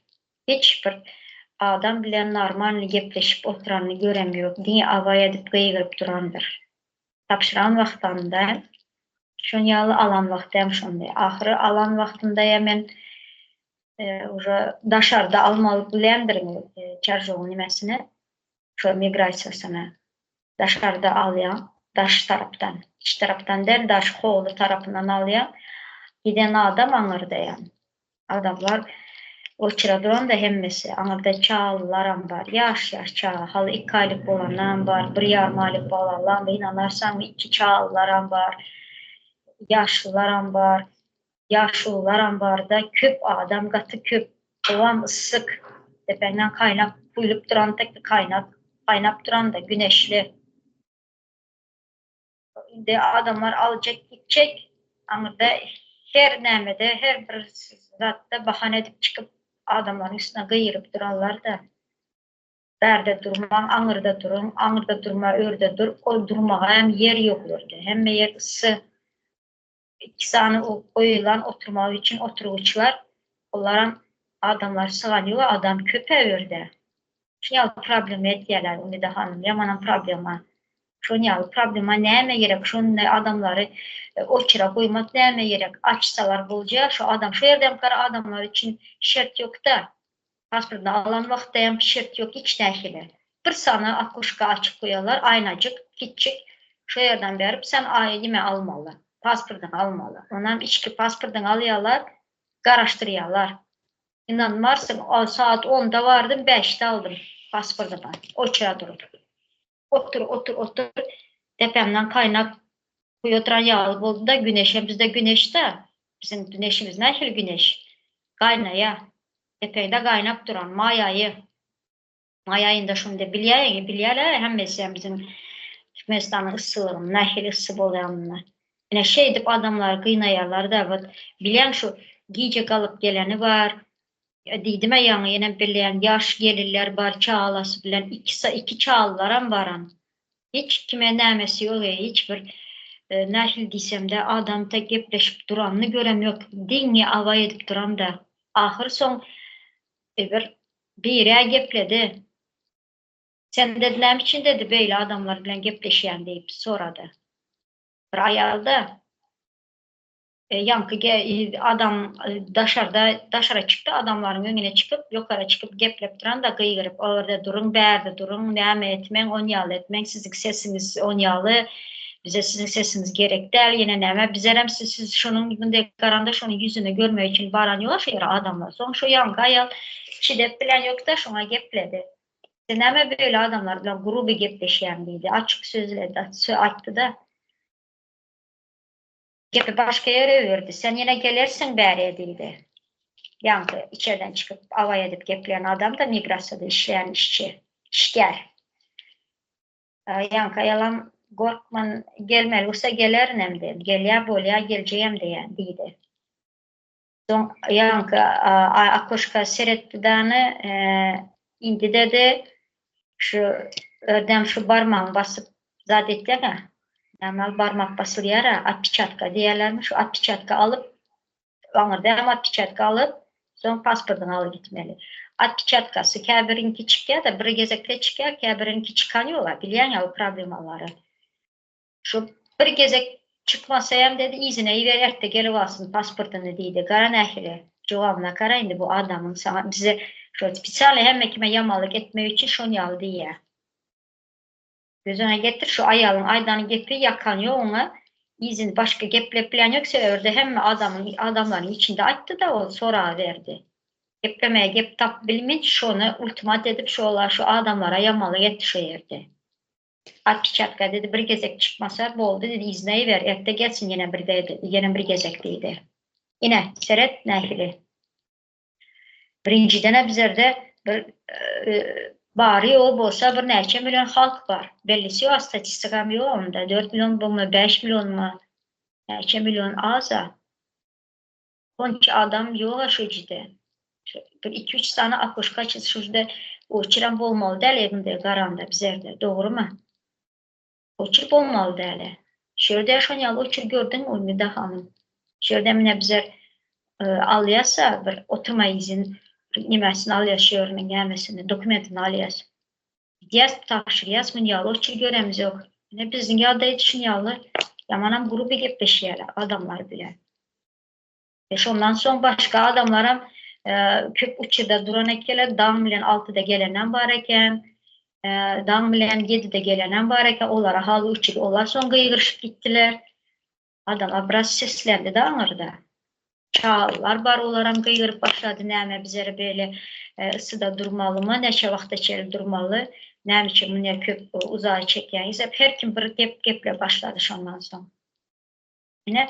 Hiç bir Adam bilen normalny gepleşip oturanyny görem ýok, diňe awaý edip gygyryp durandyr. Tabşyran wagtam däl, şon ýaly alan wagty hem şondy. Ahyry alan wagtynda men уже daşarda almaly bilendirin çarjowyň nimesini, şo migrasiýasyny. Daşarda alýaň, daş tarapdan, iç tarapdan däl, daş howly tarapyndan alýaň. Giden adam aňyrda ýa. Adamlar oçura duranda hemmesi, aňyrda çagalylaram bar, ýaş-ýaş çaga, haly iki aýlyk bolanam bar, bir ýarym aýlyk balalam, ynanarsaňmy iki çagalylaram bar, ýaşlylaram bar, ýaşulularam bar-da, köp adam, gaty köp, howam yssyk, depäňden kaýnak guýlup duran tek kaýnak, gaýnap duran-da, güneşli. Indi adamlar aljak gitjek aňyrda her nämede her bir zatda bahana edip çykyp adamlaryň üstüne gygyryp durarlarda. Bärde durmaň aňyrda duruň aňyrda durma örde dur ol durmaga hem ýer ýok ýerde hemme ýer yssy. Iki sany goýulan oturmak üçin oturgyçlar olaram adamlar sygan ýok adam köp-ä örde. Şuny ýaly problema etýärler Umyda hanym ýamanam problema. Şony ýaly problema näme gerek şonda adamlary oçura goýmak näme gerek açsalar bolja şu adam şu ýerdem gara adamlar üçin şert ýokda pasportyny alan wagtda hem şert ýok hiç nähili bir sany okuşka açyp goýarlar aýnajyk kiçjik şo ýerden berip sen nime almaly pasportyňy almaly onam içki pasportyňy alýarlar garaşdyrýarlar Ynanmarsyň, saat onda bardym, bäşde aldym pasportymy. Oçura durup. Otur, otur, otur. Depämden kaýnak guýup oturan ýaly boldy-da, güneşem bizde güneş-dä. Biziň güneşimiz nähili güneş? Gaýnaýa. Depeňde gaýnap duran, maý aýy. Maý aýynda şunda bilýäýiň, bilýärler hemmesi biziň Türkmenistanyň yssylygyny, nähili yssy bolýanyny. Ine şeýdip adamlary gynaýarlar-da, wot bilýäň şu gije galyp geleni bar, diýdim-ä ýaňy ýenem bilýän ýaş gelinler bar çagalasy bilen iki iki çagalylaram baram. Hiç kime nämesi ýok eý hiç bir nähili diýsemde adamda gepleşip duranyny görem ýok diňe awaý edip duramda. Ahyr soň bir Bir-ä gepledi. Sen dedi näme üçin dedi beýle adamlar bilen gepleşýäň diýip sorady. Bir aýal-da. E, ýaňky adam daşarda daşara çykdy, adamlaryň öňüne çykyp, ýokara çykyp geplep duran-da gygyryp, orda duruň, bärde duruň, näme etmäň, on ýaly etmäň, siziň sesiňiz on ýaly, bize siziň sesiňiz gerek däl, ýene näme, bizerem siz siz şonuň munday garanda şonuň ýüzüni görmek üçin baran ýok şu ýere adamlar. Soň şu ýaňky aýal Çidep bilen ýokda şoňa gepledi. Sen näme beýle adamlar bilen gruby gepleşýäň diýdi. Açyk sözledi, aýtdy-da. Gepi başga ýere öwürdi. Sen ýene gelersiň bäriye diýdi. Ýaňky içerden çykyp awaý edip gepleýän adam-da migrasiýada işleýän işçi, işgär. Ýaňky aýalam gorkman gelmeli bolsa gelerinem diýdi. Gelýä bolýa geljegem diýýän diýdi. Soň ýaňky akoşka seretdi dany, indi dedi, şu ördem şu barmagyňy basyp zat etýäň-ä, näme ol barmak basylýar-a, otpeçatka diýýärlermi, şu otpeçatka alyp, aňyrda hem otpeçatka alyp, soň pasportyňy alyp gitmeli. Otpeçatkasy käbiriňki çykýar-da, bir gezekde çykýar, käbiriňki çykan ýog-a, bilýäň-ä o problemalary. Şu bir gezek çykmasa hem dedi yzyna iber erte gelip alsyn pasportyny diýdi. Gara nähili jogabyna gara indi bu adamyň saňa bize şo spesialny hemme kime ýamanlyk etmek üçin şon ýaly diýýä. Göz öňüne getir şu aýalyň aýdan gepi ýakan ýok oňa yzyny başga geplep bilen ýok sebäbi hemme adamyň adamlaryň içinde aýtdy-da ol soragy berdi. Geplemäge gep tapyp bilmedi şony ultimat edip şola şu adamlara ýamanlyk etdi şo ýerde. Otpeçatka dedi bir gezek çykmasa boldy dedi yzyna iber erte gelsin ýene bir dedi ýene bir gezek diýdi. Ine seret nähili. Birinjidenä bizerde bir bary ýogy bolsa bir näçe million halk bar. Bellisi ýok statistikam ýok onda 4 million bolma 5 millionmy näçe million aza. Onça adam ýoga şu jide. Bir iki-üç sany akoşka açyp şu jide oçuram bolmaly däl ebinde garanda bizerde. Dogrymy? Oçur bolmaly däl. Şu ýerde şon ýaly oçur gördüňmi Umida hanym? Şu ýerde mine bizler alýasa bir oturma izin. Nemesini alýas şu ýeriniň nämesini, dokumentini alýas. Gidýäs, tabşyrýas, muny ýaly oçur göremiz ýok. Ine biziň ýagdaý şuny ýaly ýamanam gruby gepleşýärler adamlar bilen. E şondan soň başga adamlaram e, köp uçurda duran ekenler, daň bilen 6-da gelenem bar eken, e, daň bilen 7-de gelenem bar eken, olara haly uçur, olar soň gygyryşyp gitdiler. Adamlar biraz seslendi-de aňyrda. Çagalar bar, olaram gygyryp başlady, näme bizere beýle yssyda durmalymy, näçe wagta çenli durmaly, näme üçin muny köp uzaga çekýäňiz diýip, her kim bir gep geplep başlady şondan soň. Ine,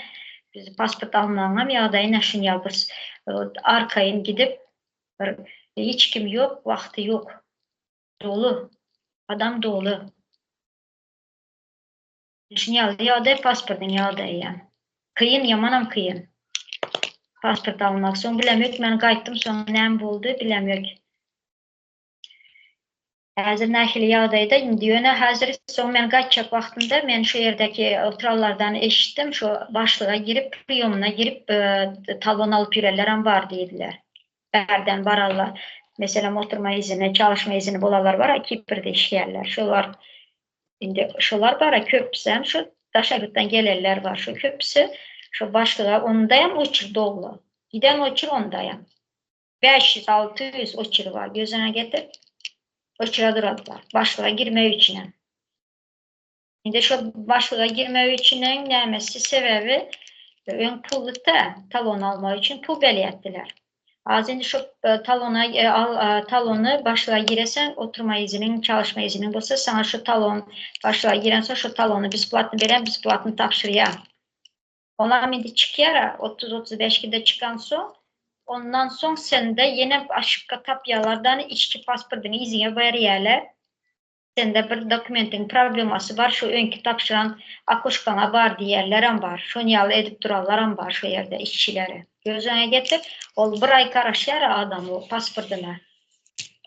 biz pasport almagyňam ýagdaýy ine şuny ýaly bir arkaýyn gidip, bir hiç kim ýok, wagty ýok. Doly, adam doly. Şuny ýaly ýagdaý pasportyň ýagdaýy ýa. Kyn, ýamanam kyn. Pasport almak. Soň bilemok, men gaýtdym, soň näme boldy, bilemok. Häzir nähili ýagdaýda, indi ýöne häzir soň men gaýtjak wagtymda men şu ýerdäki oturanlardan eşitdim, şu başlyga girip, priýomyna girip, e, talon alyp ýörenlerem bar diýdiler. Bärden bararlar. Meselem, oturma izini, çalışma izini bolanlar bar, Kiprde işleýärler. Şolar Indi şolar bara köpüsem şu daşary ýurtdan gelenler bar. Şu köpüsi şu başlyga ondayam oçur dogly. Giden oçur ondayam. 500 600 oçur bar. Gözüne getir. Oçura duradylar. Başlyga girmek üçin. Indi şu başlyga girmek üçin nämesi sebebi öň pully ta talon almak üçin pul berýärdiler. Az indi şu e, talona e, al e, talony başlyğa giresen oturma iziniň, çalışma iziniň bolsa sana şu talon başlyğa girensoň şu talony besplatny beren, besplatny tabşyrýar. Olam indi çykýar 30-35 günde çykan soň ondan soň sende ýene aşykka tapýarlardan içki pasportyňy iziňe berýärler. Sende bir dokumentiň problemasy bar, şu öňki tabşyran akoşkaňa bar diýerlerem bar. Şony ýaly edip duranlaram bar şu ýerde işçileri. Göz öňüne getir, ol bir aý garaşýar adam o pasportyna.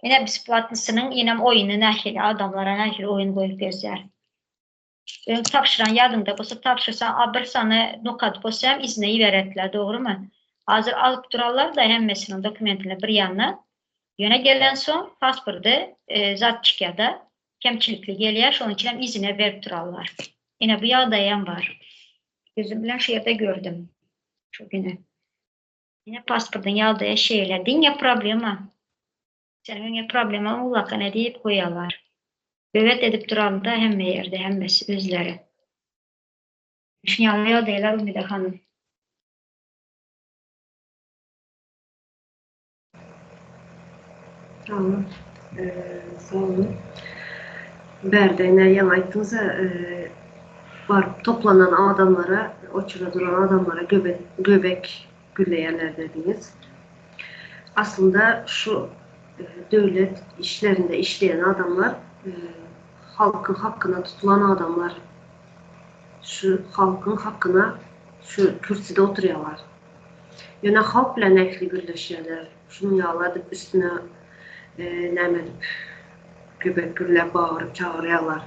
Ine besplatnysynyň inem oýuny nähili adamlara nähili oýun goýup gezýär. Öň tabşyran ýadyňda bolsa tabşyrsaň a bir sany nokat bolsa hem yzyna iberetdiler dogrymy? Hazir alyp durarlar da hemmesiniň dokumentini bir ýana. Ýöne gelensoň pasporty e, zat çykýar-da, kemçilikli gelýär, şonuň üçin hem yzyna berip durarlar. Ine bu ýagdaýam bar. Gözüm bilen şu ýerde gördüm. Şu güni. Ine pasportyň ýagdaýy şeýle. Diňe problema. Seniň öňe problema ullakan edip goýarlar. Böwet edip duranda hemme ýerde hemmesi özleri. Şuny ýaly ýagdaýlar Umida hanym. Tamam. Sag boluň. Bärde ine ýaňy aýtdyňyz-a, baryp toplanan adamlara, oçura duran adamlara göbek göbek gülleýärler dediňiz. Aslynda şu döwlet işlerinde işleýän adamlar halkyň hakyna tutulan adamlar. Şu halkyň hakyna şu kürsüde oturýarlar. Ýöne halk bilen nähili gürleşýärler? Şunuň ýaly edip üstüne näme edip göbek gürläp bagyryp çagyrýarlar.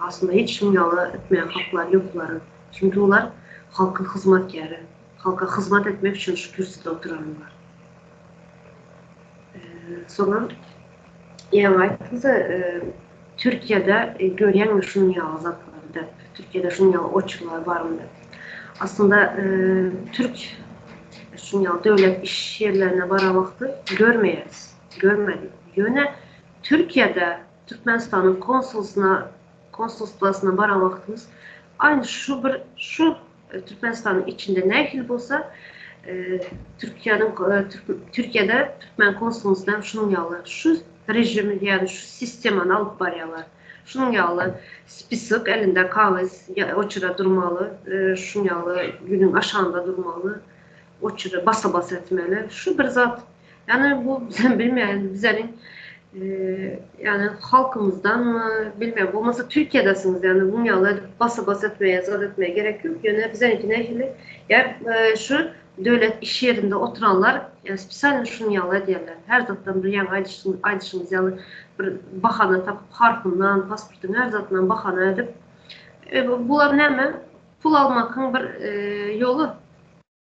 Aslynda hiç şunuň ýaly etmäge haklary ýok olaryň. Çünki olar halkyň hyzmatkäri. Halka hyzmat etmek üçin şu kürsüde oturanlar. Soňam ýaňy aýtdyňyz-a, Türkiýede görýäňmi şunuň ýaly zatlary diýip, Türkiýede şunuň ýaly oçurlar barmy diýip. Aslynda türk şunuň ýaly döwlet iş ýerlerine baran wagty görmeýäris, görmedik. Ýöne Türkiýede Türkmenistanyň konsulsyna, konsulstwasyna baran wagtymyz aýny şu bir şu Türkmenistanyň içinde nähili bolsa, Türkiýäniň Türkiýede türkmen konsulymyzda hem şunuň ýaly şu rejimi ýa-da şu sistemany alyp barýarlar. Şunuň ýaly spisok elinde kagyz oçura durmaly, şunuň ýaly günüň aşagynda durmaly, oçura basa-basa etmeli. Şu bir zat. Ýagny bu bilmeýän bizeniň ýagny halkymyzdanmy bilmeýän bolmasa Türkiýedesiňiz ýagny muň ýaly edip basa-basa etmäge zat etmäge gerek ýok ýöne bizeniňki nähili ýa şu döwlet iş ýerinde oturanlar ýa spesialno şunuň ýaly edýärler her zatdan bir ýaňy aýdyşyňyz ýaly bir bahana tapyp harpyndan pasportyň her zatyndan bahana edip bular näme pul almakyň bir ýoly.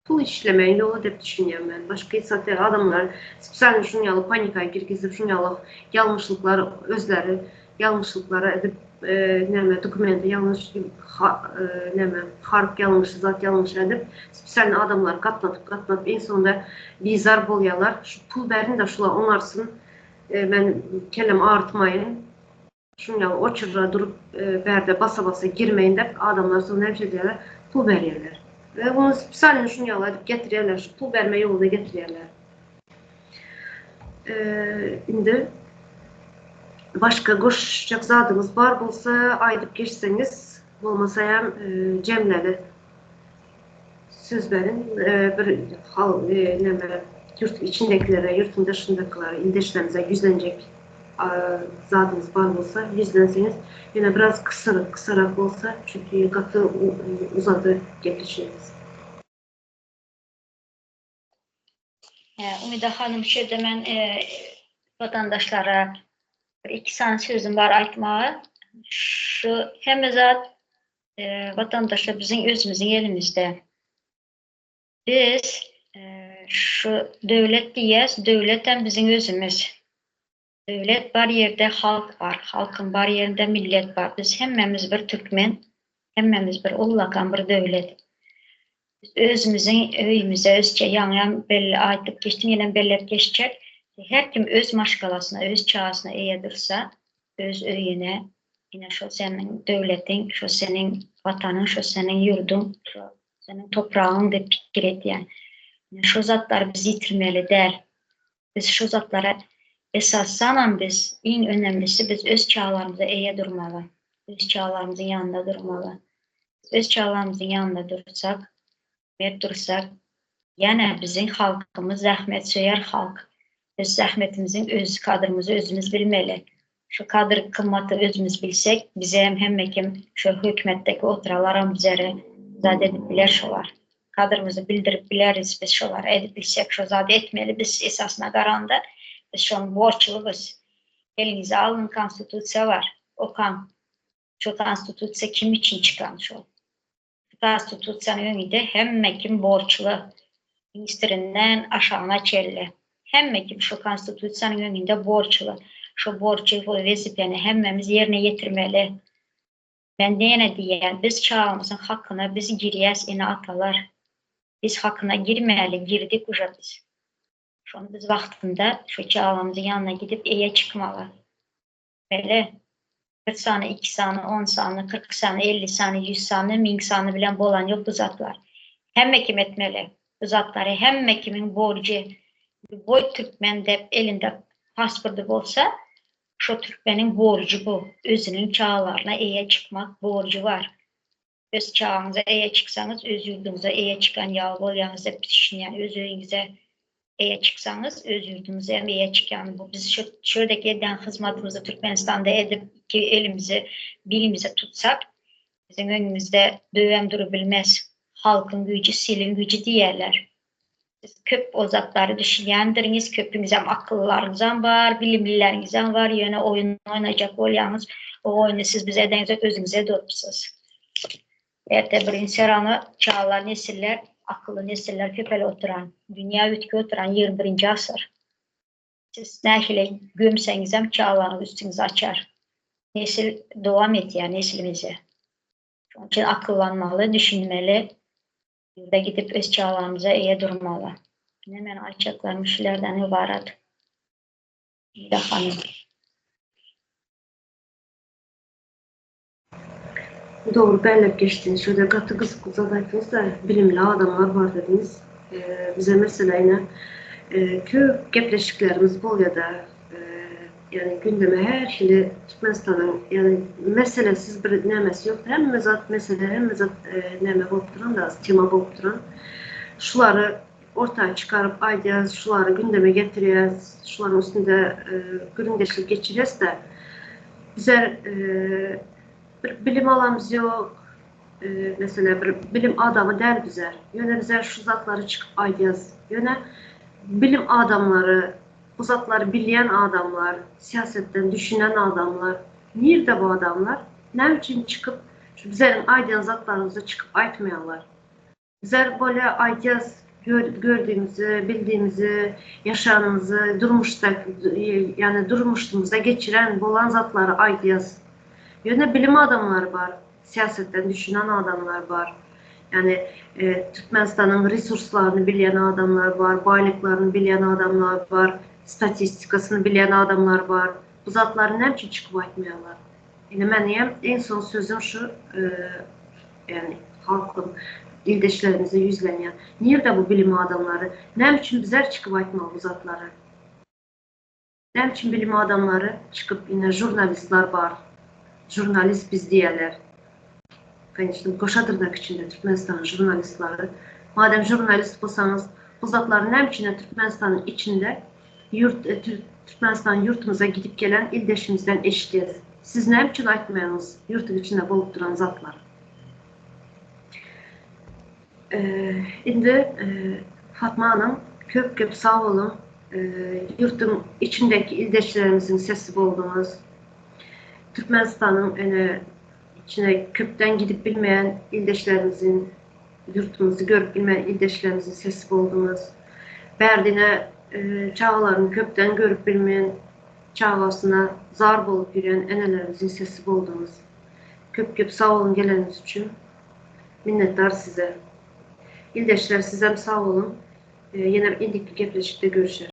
Pul işlemegiň ýoly diýip düşünýän men. Başga hiç zat däl. Adamlar spesialno şuň ýaly panika girgizip, şuň ýaly ýalňyşlyklar özleri ýalňyşlyklara edip näme dokumenti ýalňyş näme harp ýalňyş zat ýalňyş edip spesialno adamlary gatnadyp gatnadyp iň soňunda bizar bolýarlar. Şu pul berin-de şular oňarsyn men kellemi agyrtmaýyn. Şuň ýaly oçurra durup bärde basa-basa girmeýin dep adamlar soň näme edýärler? Pul berýärler. We ony spesialno şuň ýaly edip getirýärler, şu pul berme ýoluna getirýärler. Indi başga goşjak zadyňyz bar bolsa aýdyp geçseňiz, bolmasa hem jemleli söz beriň. Bir hal näme ýurt içindekilere, ýurtuň daşyndakylara, ildeşlerimize ýüzlenjek zadyňyz bar bolsa ýüzlenseňiz, ýöne biraz kysyr, kysarak bolsa, çünki gaty uzady gepleşigimiz. Umyda hanym şu ýerde men watandaşlara bir iki sany sözüm bar aýtmaga. Şu hemme zat watandaşlar biziň özümiziň elimizde. Biz şu döwlet diýýäs, döwletem biziň özümiz. Döwlet bar ýerde halk bar, halkyň bar ýerinde millet bar. Biz hemmämiz bir türkmen, hemmämiz bir ullakan bir döwlet. Biz özümiziň öýümize özçe ýaňyam belli aýdyp geçdim, ýenem belläp geçjek. Her kim öz maşgalasyna, öz çagasyna eýe dursa, öz öýüne, ine şol seniň döwletiň, şo seniň watanyň, şo seniň ýurduň, şo seniň topragyň diýip pikir edýän. Ine şo zatlary biz ýitirmeli däl. Biz şu zatlara esasanam biz iň önemlisi biz öz çagalarymyza eýe durmaly. Öz çagalarymyzyň ýanynda durmaly. Biz öz çagalarymyzyň ýanynda dursak, mert dursak, ýene biziň halkymyz zähmetsöýer halk. Biz zähmetimiziň öz kadrymyzy özümiz bilmeli. Şu kadyr gymmaty özümiz bilsek, bize hem hemme kim şu hökümetdeki oturalaram bizere zat edip biler şolar. Kadrymyzy bildirip bileris biz şolara edip bilsek şo zady etmeli biz esasyna garanda biz şoň borçlubuz. Eliňize alyň konstitusiýa bar okaň şo konstitusiýa kim üçin çykan şol. Konstitusiýanyň öňünde hemme kim borçly ministrinden aşagyna çenli hemme kim şo konstitusiýanyň öňünde borçly şo borçy şo wezipeni hemmemiz ýerine ýetirmeli. Men ýene diýýän, biz çagamyzyň hakyna biz girýäs ene-atalar. Biz hakyna girmäli, girdik uje biz. Şony biz wagtynda şu çagamyzyň ýanyna gidip eýe çykmaly. Bele, bir sany, iki sany, on sany, 40 sany, 50 sany, 100 sany, 1000 sany bilen bolan ýok bu zatlar. Hemme kim etmeli. Bu zatlary hemme kimiň borjy. Lýuboý türkmen dep elinde pasporty bolsa, Şo türkmeniň borjy bu. Özüniň çagalaryna eýe çykmak borjy bar. Öz çagaňyza eýe çyksaňyz, öz ýurduňyza eýe çykan ýaly bolýaňyz dep düşünýän. Öz öýüňize eýe çyksaňyz, öz ýurduňyza hem eýe çykýan. Bu biz şu şuradaki edýän hyzmatymyzy Türkmenistanda edip, iki elimizi bilimize tutsak, biziň öňümizde döwem durubilmez. Halkyň güýji, siliň güýji diýýärler. Siz köp o zatlary düşünýändiriňiz, köpüňizem akyllylaryňyzam bar, bilimlileriňizem bar, ýöne oýun oýnajak bolýaňyz, o oýny siz bize edeňizok, özüňize edipsiz. Erte bir gün serano çagalar, nesiller, akylly nesiller köpelip oturan, dünýä üýtgäp oturan 21-nji asyr. Siz nähili gömseňizem çagalaryňyz üstüňizi açar. Nesil dowam edýär neslimizi. Şonuň üçin akyllanmaly, düşünmeli. Ýurda gidip öz çagalarymyza eýe durmaly. Ine meniň aýtjaklarym şulardan ybarat. Mira hanym. Dogry belläp geçdiňiz. Şurada gaty gyzykly zat aýtdyňyzda, bilimli adamlar bar dediňiz. Bize mesele ine köp gepleşiklerimiz bolýada Ýagny gündeme her hili Türkmenistanyň ýagny meselesiz bir nämesi ýok. Hemme zat mesele, hemme zat näme bolup duran da, tema bolup duran. Şulary orta çykaryp aýdýas, şulary gündeme getirýäs, şularyň üstünde gürrüňdeşlik geçirýäs-de. Bizler bir bilim alamyz ýok, meselem bir bilim adamy däl bizler. Ýöne bizler şu zatlary çykyp aýdýas. Ýöne bilim adamlary Bu zatlary bilýän adamlar, syýasetden düşünen adamlar, nirde bu adamlar? Näme üçin çykyp şu bizleriň aýdýan zatlarymyzy çykyp aýtmaýarlar? Bizler bolýa aýdýas gördügimizi, bildigimizi, ýaşanymyzy, durmuşda ýagny durmuşymyzda geçiren bolan zatlary aýdýas. Ýöne bilim adamlary bar, syýasatdan düşünen adamlar bar. Ýagny Türkmenistanyň resurslaryny bilýän adamlar bar, baýlyklaryny bilýän adamlar bar, statistikasyny bilýän adamlar bar. Bu zatlary näme üçin çykyp aýtmaýarlar? Ine meniňem iň soň sözüm şu ýagny halkym ildeşlerimize ýüzlenýän. Nirde bu bilim adamlary? Näme üçin bizler çykyp aýtmaly bu zatlary? Näme üçin bilim adamlary çykyp ine žurnalistler bar. Žurnalist biz diýerler. Kanyşnym goşa dyrnak içinde Türkmenistanyň žurnalistleri. Madem žurnalist bolsaňyz bu zatlary näme üçin Türkmenistanyň içinde ýurt Türkmenistan ýurtumyza gidip gelen ildeşimizden eşidýäs. Siz näme üçin aýtmaýaňyz ýurtuň içinde bolup duran zatlar. Indi Fatma hanym köp köp sag boluň ýurtuň içindäki ildeşlerimiziň sesi bolduňyz. Türkmenistanyň ene içine köpden gidip bilmeýän ildeşlerimiziň ýurtumyzy görüp bilmeýän ildeşlerimiziň sesi bolduňyz. Bärdine çagalaryny köpden görüp bilmeýän çagasyna zar bolup ýörýän enelerimiziň sesi bolduňyz. Köp köp sag boluň geleniňiz üçin. Minnetdar size. Ildeşler sizem sag boluň. Ýene indiki gepleşikde görüşeris.